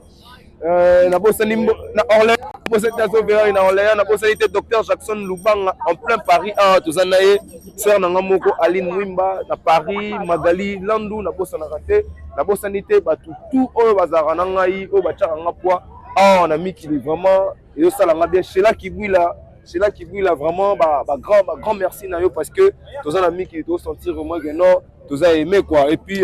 nabosani na Orléans, nabosani te Aso Ferrari na Orléans, nabosani te docteur Jackson Lubanga en plein Paris awa toza na ye, sœur na nga moko Aline Mwimba na Paris, Magali Landu, nabosanaka te, nabosani te bato tout oyo bazalaka na ngai, oyo batiaka nga poids awa na mikili. Vraiment ezosala nga bien. Shela Kibwila, Shela Kibwila, vraiment ba grand merci na yo, parce que toza na mikili, tosentir vraiment que non, toza aimé quoi. Et puis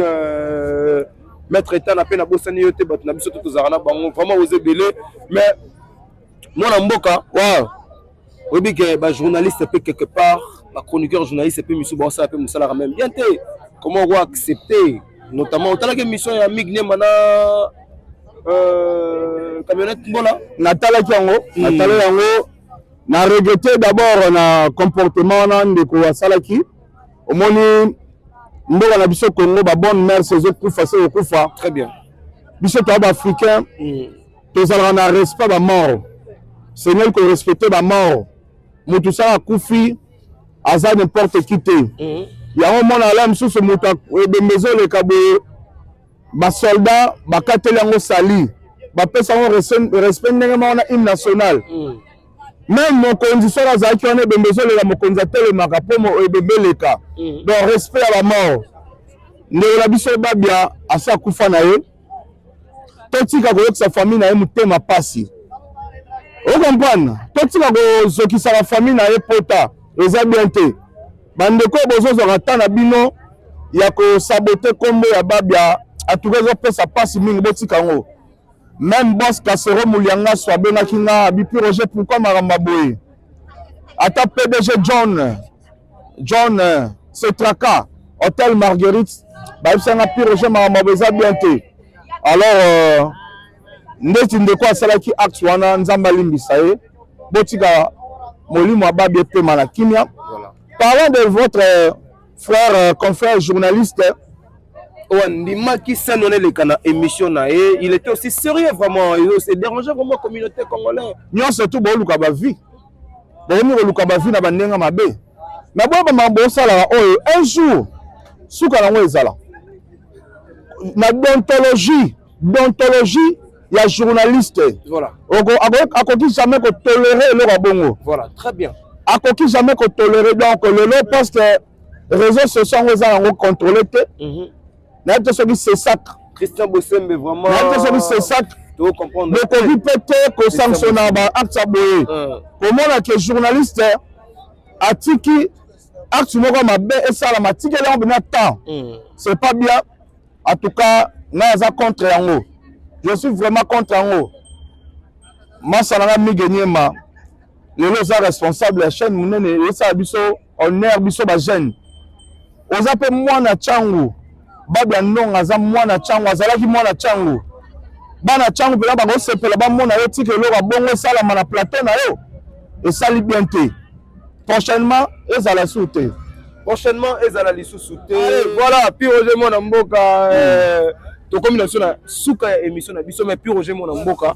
maître Etana mpe nabosani yo te. Bato na biso to tozalaka na bango, vraiment oza ebele. Mais mwana mboka, oyebi ke bajournaliste mpe quelque part, bachroniqueur journaliste mpe misu baosala mpe mosalaka même bien te. Comment oko accepter, notamment otalaki émission ya Mig Nema na camionnette Mbola? Natalaki yango, natalaki yango, na regretté d'abord na comportement wana ndeko asalaki. Omoni, mboka na biso Congo, babonne mœurs ezokufa se kokufa. Très bien. Biso toya baafricain, tozalaka na respect bamort, seigneur, korespecte bamort. Motu sala akufi aza n'importe qui te. Yango mona ala mosusu, moto ebembe ezoleka boye, basoldat bakateli yango sali, bapesa yango respect ndenge moko na hymne national. Même mokonzi soki azalaki wana, ebembe ezoleka, mokonzi atelemaka mpo ebembe eleka. Donc respect ya bamort. Ndeko na biso Babia asi akufa na ye, totika koyokisa famille na ye motema pasi, ocomprendre? Totika kozokisa bafamille na ye pota, eza bien te. Bandeko oyo bozozwaka ta na bino ya kosaboter nkombo ya Babia, atuka ezopesa mpasi mingi, botika yango. Même boss Kasero Muliangaso abengaki nga, abipi: "Roger, pourquoi makambo boye?" Ata PDG John John Setraka, Hôtel Marguerite, bayebisanga: "Pi Roger, makambo boye eza bien te." Alors ndeti ndeko asalaki acte wana, Nzambe alimbisa ye, botika molimo ababi epema na kimia. Parlant de votre frère, confrère journaliste oyo andimaki scène wana eleka na émission na ye, il était aussi sérieux, vraiment il s'est dérangé vraiment communauté congolaise. Nyonso tu booluka bavie, bokomi koluka bavie na bandenge mabe. Mais boyeba, makambo osalaka oyo, un jour suka nango ezala na déontologie, déontologie ya journaliste. Akoki jamais kotolérer eloko ya bongo. Voilà, très bien. Akoki jamais kotolérer. Donc lelo, parce que réseaux sociaux yango eza yango contrôlé te, nayebi te soki CSAC Christian Bosembe, vraiment. Nayebi te soki CSAC tocomprendre. Bokoki mpe te kosanctionner baacte ya boye. Komona ke journaliste atiki acte moko mabe esalama, atikeli yango mpena temps, c'est pas bien. En tout cas ngai aza contre yango, je suis vraiment contre yango. Masa na nga Mige Niema, lelo oza responsable ya chaîne monene, esala biso honneur, biso bajeune. Oza mpe mwana Ntango, Babia Ndonga aza mwana Ntango, azalaki mwana Ntango. Bana Ntango mpena bakosepela bamona yo. Tika eloko ya bongo esalama na plateau na yo, esali bien te. Prochainement ezala su te. Prochainement ezala lisusu te. Voilà, Pi Roger mwana mboka, tokomi na biso na suka ya émission na biso. Mais Pi Roger mwana mboka,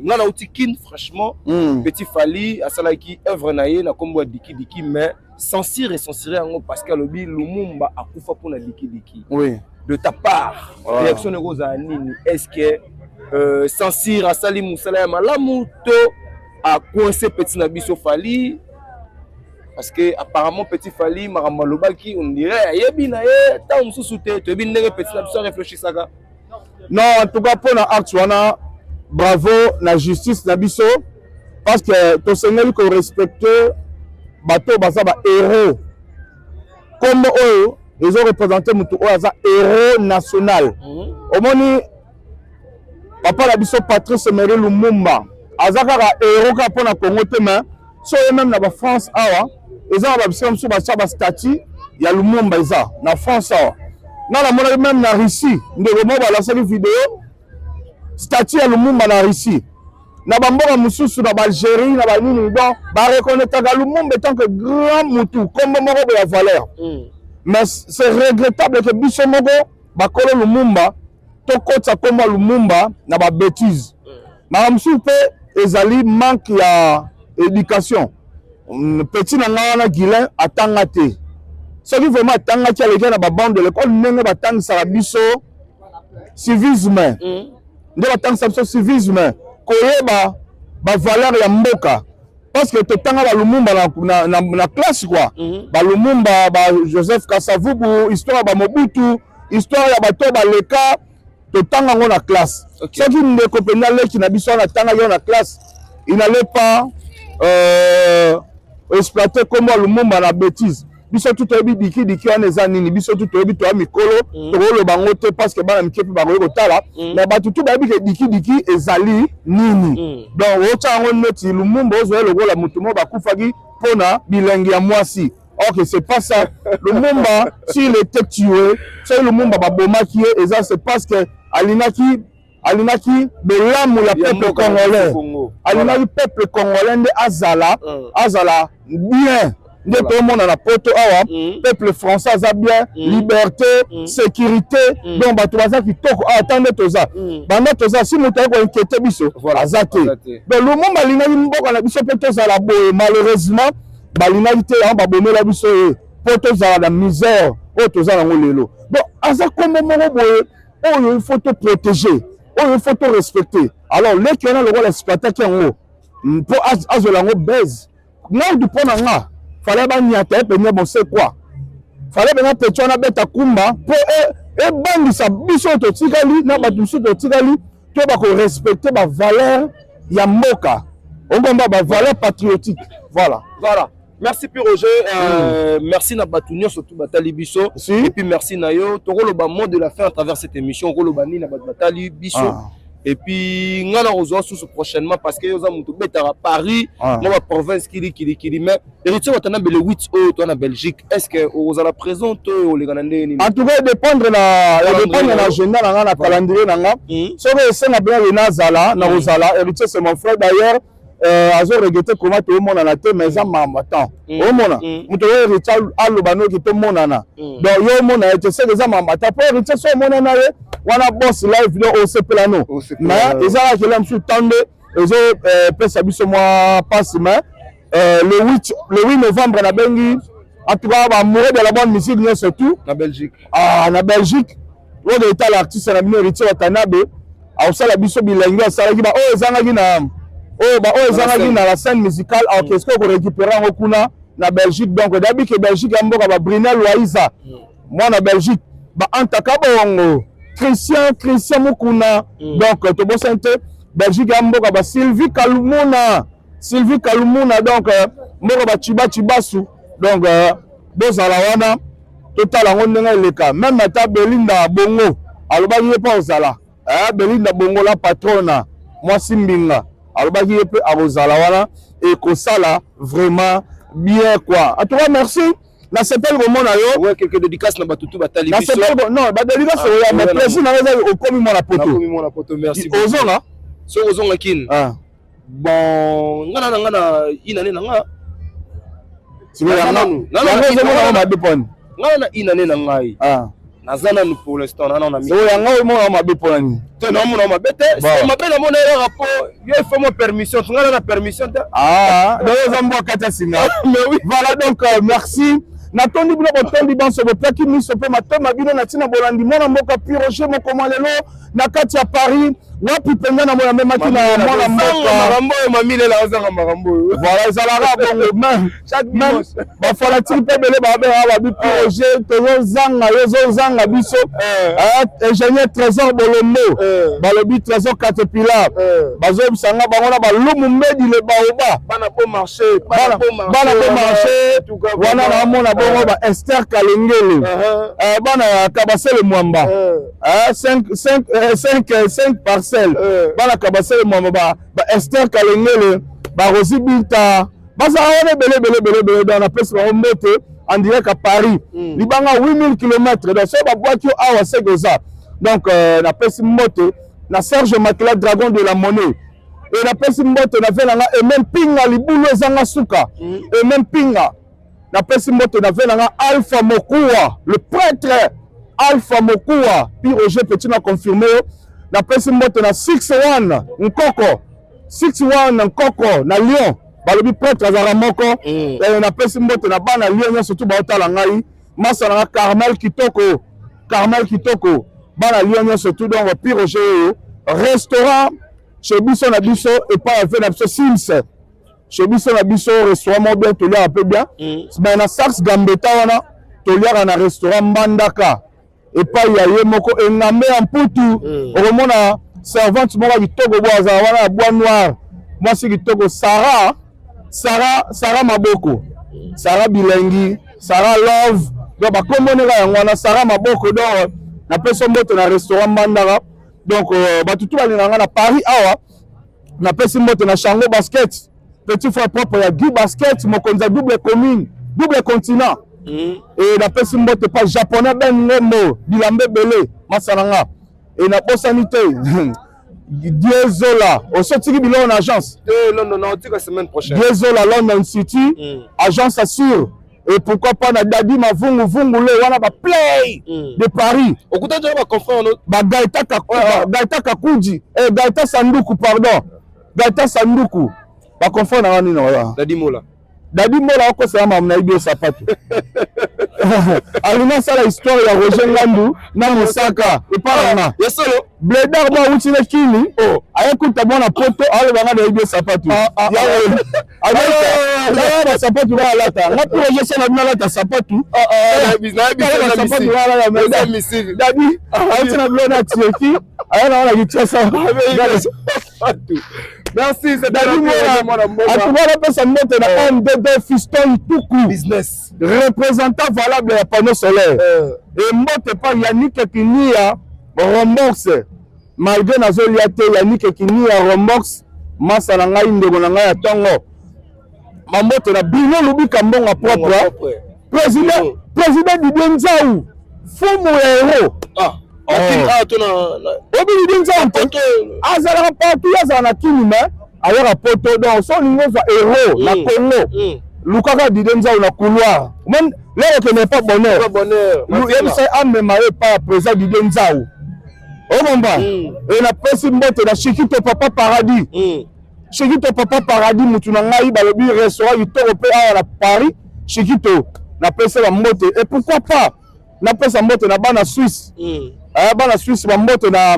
nga nauti Kin, franchement, petit Fally asalaki œuvre na ye na nkombo ya Dikidiki, mais censure censuré yango parce que alobi Lumumba akufa mpona Dikidiki. De ta part, réaction ekozala nini? Est ce que censure asali mosala ya malamu to A coincé petit na biso Fally, parce que apparemment petit Fally, makambo alobaki, on dirait ayebi na ye ntango mosusu te. Toyebi ndenge petit na biso arefléchisaka. Non, en tout cas, mpona acte wana, bravo na justice na biso, parce que tosengeli korespecte bato oyo baza bahéros. Kombo oyo ezoreprésente motu oyo aza héros national. Omoni papa na biso Patrice Emery Lumumba aza kaka héros kaka mpona Congo te, mais so oye même na bafrance awa, eza na babisika mosusu batya bastatue ya Lumumba. Eza na France awa, nga namonaki même na Russie, ndeko moko balasaki video, statue ya Lumumba na Russie, na bamboka mosusu, na baalgérie, na banini. Donc bareconnaîtraka Lumumba étant que grand mutu, kombo moko boye ya valeur. Mais c'est regrettable que biso moko bakolo Lumumba tokotisa kombo ya Lumumba na babêtise. Makambo mosusu mpe ezali manque ya éducation. Petit na ngai wana Guilin atanga te. Soki vraiment atangaki, aleki na babande de l'école, ndenge batangisaka biso civisme, nde batangisa biso civisme, koyeba bavaleur ya mboka, parce que totanga balumumba na classe quoi. Balumumba, ba Joseph Kasavubu, histoire ya bamobutu, histoire ya bato baleka, totanga yango na classe. Soki ndeko mpenza leki na biso wana atangaki yango na classe, il n'allait pas exploiter kombo ya Lumumba na bêtise. Biso tu toyebi dikidiki wana eza nini. Biso tu toyebi, toya mikolo, tokoloba yango te parce que bana mike mpe bakoki kotala. Mais bato tu bayebi ke dikidiki ezali nini. Donc otya yango neti Lumumba, ozwa ye lokola motu moko bakufaki mpona bilengi ya mwasi. Ok, c'est pas ça. Lumumba, s'il était tué, soki Lumumba babomaki ye, eza c'est parce que alingaki bolamu ya peuple congolais, alingaki peuple congolais nde azala azala bien. Nde tomona na poto awa, peuple français aza bien, liberté, sécurité, donc bato baza kitoko awa. Ata nde toza, banda toza, si moto aye koinquiéter biso, aza te. Donc Lumumba alingaki mboka na biso mpe tozala boye. Malheureusement balingaki te, yango babomela biso ye mpo tozala na misère oyo toza nango lelo. Donc aza kombo moko boye oyo il faut toprotéger, oyo il faut torespecter. Alors leki wana lokola exploitaki yango mpo azwela yango base, ngai mpo na nga fallait banyata ye mpenza. Bon, c'est quoi, fallait mpenza petit wana beta kumba mpo ebangisa biso oyo totikali na bato mosusu totikali to bakorespecte bavaleur ya mboka, okomba bavaleur patriotique, voilà. Voilà. Merci Pi Roger, merci na bato nyonso tu batali biso. Si. Et puis merci na yo. Tokoloba mot de la fin à travers cette émission. Okoloba nini na bato batali biso? Ah. Et puis nga na kozwa susu prochainement, parce que yo oza moto obetaka Paris, mwa ba province kili kili kili, mais Héritier Watanabe, le 8 oyo to na Belgique, est-ce que okozala présent to oleka na ndenge nini? En tout cas, dépendre na ya dépendre na agenda na nga, na calendrier na nga. Soki esenga mpenza ke nazala, nakozala. Héritier, c'est mon frère d'ailleurs, azo regretter comment tomonana te, mais eza mambo temps. Omona moto oyo Héritier aloba noki tomonana, donc yo omona ye te, seke eza mambo ata po Héritier so omonana ye wana, boss live, donc osepela no. Mais eza kaka ela mosusu temps nde ezopesa biso mwa mpasi. Mais le 8, le 8 novembre, nabengi en tout cas baamoureux de la bonne musique nyonso tout. Na Belgique. Ah, na Belgique oyo etala artiste na bino Héritier Watanabe akosala biso bilenge asalaki ba oyo ezangaki na oyo ba oyo ezangaki na la scène musicale, orchestre korécupérer yango kuna na Belgique. Donc dabi ke Belgique ya mboka ba Brunel Waiza, mwana Belgique, ba Antaka Bongo, Christian Mukuna. Donc tobosani te Belgique ya mboka ba Sylvie Kalumuna, Sylvie Kalumuna, donc mboka ba Chiba Chibasu. Donc bozala wana, totala yango ndenge eleka. Même ata Belinda Bongo alobaki ye mpe akozala. Belinda Bongo, la patrona, mwasi mbinga, alobaki ye mpe akozala wana. Ekosala vraiment bien quoi. En tout cas, merci, nasepeli komona yo. Ouais, quelques dédicaces na bato tu batali biso. Nasepeli, non, badédicace oya, mais plaisir na eza okomi mwana poto. Nakomi mwana poto, merci. Ozonga? Soki ozonga Kini? Bon, nga na nga na inane na nga. Yango ozomona mabe poni? Nga na inane na ngai, naza nanu pour l'instant nana na. So yango omona mabe mpona nini? Te, naomona mabe te. Mabe namona eyaka po yo il faut mo permission, nga na permission te. Ah, donc eza mbwa kati ya singa. Mais oui. Voilà, donc merci, natondi bino, botondi banso botiaki miso mpe matoma bino na ntina bolandi mwana mboka Pi Roger Mokoma lelo na kati ya Paris. Wapi mpenza na mona memaki na mwana mboka. Makambo oyo mamilela azanga makambo oyo. Voilà, ezalaka bongo même même bafanatike mpe ebele babengaka babi projet tozozanga yo, ozozanga biso. Ingénieur Trésor Bolombo, balobi Trésor Caterpillar, bazoyebisa nga bango na balumu mbedi le baoba. Bana Beau Marché. Bana Beau Marché wana naomona bongo ba Esther Kalengele, bana ya Kabasele Mwamba, 5 parcelles, bana Kabasele Mwamba, ba Esther Kalengele, ba Rosi Binta, bazala wana ebele ebele ebele ebele. Donc napesi bango mbote en direct à Paris, libanga 8000 km. Donc soki babwaki yo awa, seke oza. Donc napesi mbote na Serge Makila, dragon de la monnaie. E napesi mbote na ve na nga Eme Mpinga, libulu ezanga suka, Eme Mpinga. Napesi mbote na ve na nga Alpha Mokuwa, le prêtre Alpha Mokuwa. Pi Roger Petit na confirme yo. Napesi mbote na 61 Nkoko, 61 Nkoko na Lyon, balobi prêtre azalaka moko. Napesi mbote na bana Lyon nyonso tu baotala ngai, masa na nga Carmel Kitoko, Carmel Kitoko, bana Lyon nyonso tu. Donc Pi Roger oyo, restaurant chez biso na biso epai ya ve na biso Sims, chez biso na biso restaurant moko bien, toliaka mpe bien. Mais na Saxe Gambetta wana toliaka na restaurant Mbandaka, epai ya ye moko Engambe ya Mputu. Okomona servante moko ya kitoko bo azala wana ya bois noir, mwasi kitoko, Sara, Sara, Sara Maboko, Sara Bilengi, Sara Love. Donc bakombo ndenge yango wana, Sara Maboko. Donc napesi mbote na restaurant Mbandaka. Donc bato tu balingaka nga na Paris awa. Napesi mbote na Chango Basket, petit frère propre ya Guy Basket, mokonzi ya double commune, double continent. E napesi mbote pa Japonais Ben Ngombo, bilamba ebele, masa na nga. E nabosani te Diezola, osotiki biloko na agence. London na otika semaine prochaine. Diezola, London City, agence assure. Et pourquoi pas na Dadi Mavungu Vungu le wana ba play de Paris. Okuta déjà ba confrère no. Ba Gaëta Kaku, Gaëta Kakudi, eh Gaëta Sanduku, pardon. Gaëta Sanduku. Ba confrère na wani na wala. Dadi Mola. Dadi Mola okosala mamu na yebi sapato. Alinga asala histoire ya Roger Ngandu na Mosaka epa na Ya solo. Bledar mo awuti na Kini, ayekuta mwana poto, alobanga na yebi sapato ya basapatu nga alata. Nga mpo Roger so na bino alata sapatu, sapatu nga Dadi awuti na bilo na Turquie, aya na wana Kinshasa. Merci. Dadi Mola atuka. Napesa mbote na MDD Fiston Ituku, business représentant valable ya panneau solaire. E mbote pa Yannick Kinia Rombox, malgré nazolia te. Yannick Kinia Rombox, masa na ngai, ndeko na ngai ya ntongo. Mambote na Bino Lubika Mbonga propre, président, président Didier Nzau, fumu ya héros. Obi Didier Nzau te, azalaka partout, azala na Kini mais ayaka poto. Donc so olingi ozwa héros na Congo, lukaka Didier Nzau na couloir. Lero okende pa bonheur, yebisa amema yo epai ya président Didier Nzau, okomba. E napesi mbote na Shikito Papa Paradis, Shikito Papa Paradis, mutu na ngai, balobi restaurant kitoko mpe awa na Paris. Shikito, napesi bambote. Et pourquoi pas napesa mbote na bana Suisse, bana Suisse, bambote na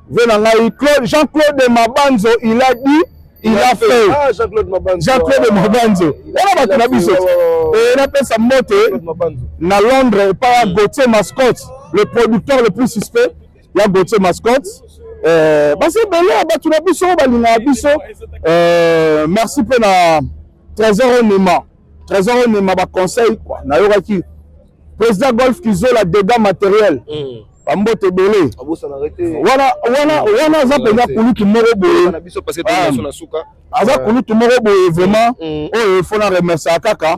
ve na ngai Jean Claude Mabanzo. Il a dit, il a fait. Ah, Jean-Claude Mabanzo. Jean-Claude Mabanzo wana bato na biso. E napesa mbote na Londres epai ya Gauthier Mascotte, le producteur le plus suspect ya Gauthier Mascotte. Basi ebele ya bato na biso oyo balingaka biso. Merci mpe na Trésor Onema, Trésor Onema, baconseil nayokaki. Président Golf Kizola, dégâts matériel, bambote ebele wana wana wana. Aza mpenza kulutu moko boye, aza kulutu moko boye vraiment oyo il faut na remercier kaka.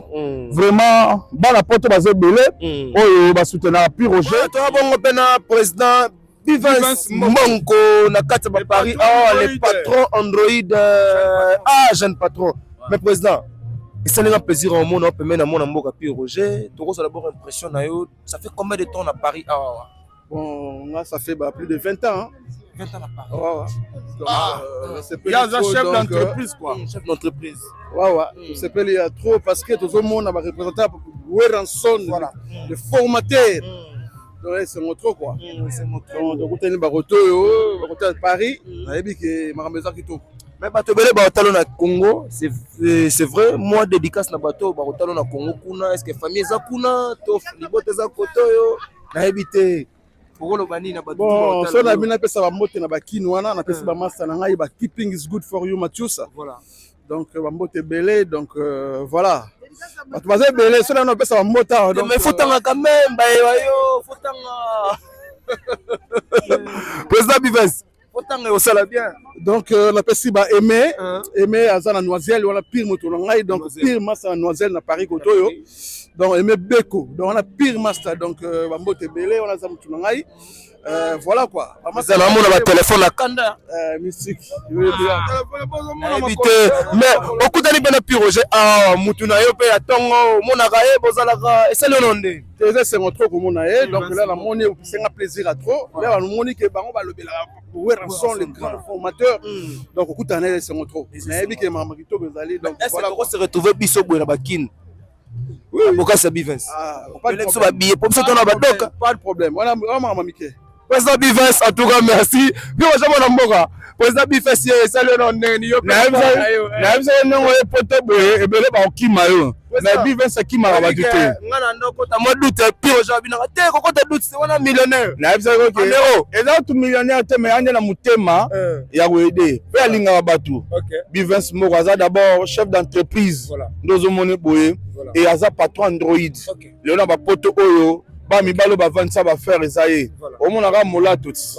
Vraiment bana poto baza ebele oyo basoutenaka Pi Roger. Toya bongo mpe na président Bivens Mbonko na kati ya baparis. Oh, le patron Android, ah, jeune patron. Mais président, esalinga plaisir omona pembeni na mwana mboka Pi Roger. Tokozala d'abord impression na yo, ça fait combien de temps na Paris awa? Bon, là, ça fait bah, plus de 20 ans. Hein. 20 ans à Paris. Ouais. Donc, ah, il y a un chef d'entreprise, quoi. Chef d'entreprise. Ouais. C'est il y a trop parce que tout le monde a représenté Werrason, voilà, le formateur. Donc esengo trop quoi. Donc tokutani bakoto oyo, bakoto ya Paris, nayebi ke makambo eza kitoko. Mais bato ebele baotalo na Congo, c'est vrai, moi dédicace na bato baotalo na Congo kuna, est-ce que famille eza kuna to libota eza koto oyo, nayebi te. Okoloba nini na bato? Bon, so na bino, napesa bambote na bakini wana, napesi bamasta na ngai ba keeping is good for you Mathius. Donc bambote ebele, donc voilà. Bato baza ebele, so nano napesa bambote awa. Donc Mais fotanga quand même, bayeba yo, fotanga. Président Bives, fotanga osala bien. Donc napesi ba aimé, aimé aza na Noisiel wana, pire moto na ngai, donc pire master na Noisiel na Paris koto oyo. Donc aimé Beko, donc wana pire master, donc bambote ebele wana, aza motu na ngai. Voilà quoi. Eza namona batelefone na kanda. Mystique. Nayebi te, mais okutani mpe na Piroge awa, mutu na yo mpe ya ntongo, omonaka ye, bozalaka, esali ono nde? Eza esengo trop komona ye. Donc là namoni esenga plaisir à trop. Là namoni ke bango balobelaka Werrason, le grand formateur. Donc okutana na ye, esengo trop, nayebi ke makambo kitoko ezali. Donc voilà, se retrouver biso boye na bakine bokasi ya Bivens, biso babiye po biso tona badoka. Pas de problème, wana makambo mike. Président Bivens, en tout cas merci. Bino baza mwana mboka président Bivens, ye esali yo na ndenge ni yo? Nayebisaki ndenge oye poto boye, ebele bakokima yo, mais Bivens akimaka bato te. Nga na ndokota mwa doute, pire oja binaka te, kokota doute se wana millionnaire. Nayebisaki oke eza tu millionnaire te, mais ande na motema ya koaider mpe alingaka bato. Bivens moko aza d'abord chef d'entreprise nde ozomoni boye e aza patron Android. Lelo na bapoto oyo, bamibali oyo bavandisa baaffaire eza ye. Omonaka molato ti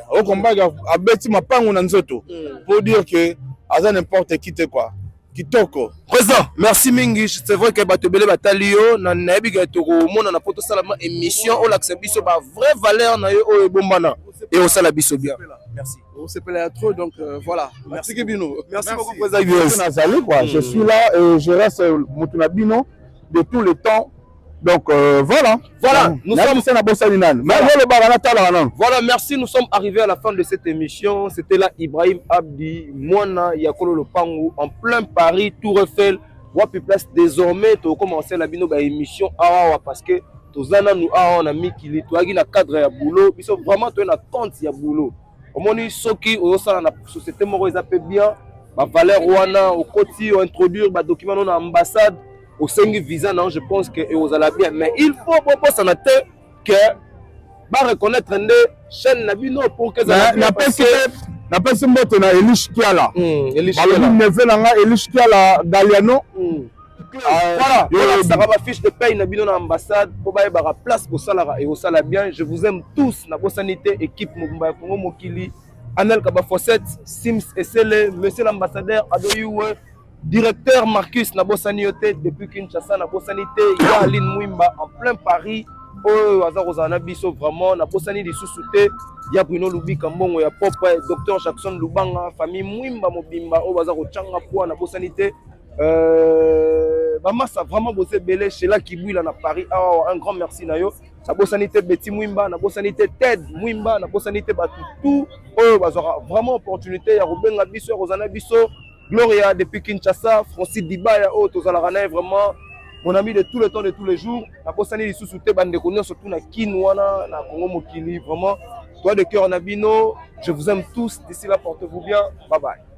okombaka, abeti mapangu na nzoto pour dire que aza n'importe qui te quoi. Kitoko. Président, merci mingi. C'est vrai que bato ebele batali yo, na nayebi ke tokomonana mpo tosalama émission, olakisa biso ba vraie valeur na yo oyo ebombana e osala biso bien. Merci. Osepela ya trop, donc voilà, merci bino. Merci beaucoup, président Ibs. Nazali quoi, je suis là et je reste motu na bino de tout le temps. Donc voilà. Voilà, nous sommes na bosani nani, mais olobaka natalaka nano. Voilà, merci. Nous sommes arrivés à la fin de cette émission. C'était là Ibrahim Abdi, Mwana Yakolo Lopangu, en plein Paris, Tour Eiffel, Wapi Place. Désormais, tu commencé la bino ba émission awa parce que toza nanu awa na mikili, toyaki na cadre ya boulot. Biso vraiment toye na compte ya boulot. Omoni soki ozosala na société moko eza mpe bien, bavaleur wana okoti ointroduire badocument no na ambassade, osengi visa na yo, je pense que ekozala bien. Mais il faut bobosana te que bareconnaître nde chaîne na bino pour que Napesi mbote na Elish Kiala, balobi neveu na nga Elish Kiala Galiano. Voilà, olakisaka bafiche de paye na bino na ambassade mpo bayebaka place bosalaka, ekosala bien. Je vous aime tous. Nabosani te équipe mobimba ya Congo Mokili, Anel Kabafosset, Sims Esele, monsieur l'ambassadeur Adoyuwe, directeur Marcus, nabosani yo te depuis Kinshasa. Nabosani te ya Aline Mwimba en plein Paris oyo aza kozala na biso vraiment. Nabosani lisusu te ya Bruno Lubika, mbongo ya propre docteur Jackson Lubanga, famille Mwimba mobimba oyo baza kotyanga poa. Nabosani te bamasa, vraiment boza ebele. Shela Kibwila na Paris awa, un grand merci na yo. Nabosani te Betty Mwimba, nabosani te Ted Mwimba, nabosani te bato tout oyo bazwaka vraiment opportunité ya kobenga biso, ya kozala na biso. Gloria depuis Kinshasa, Francis Dibaya oyo tozalaka na ye, vraiment mon ami de tout le temps, de tous les jours. Nabosani lisusu te bandeko nyonso tu na Kine wana na Congo Mokili, vraiment toi de cœur na bino. Je vous aime tous. D'ici là, portez-vous bien. Bye bye.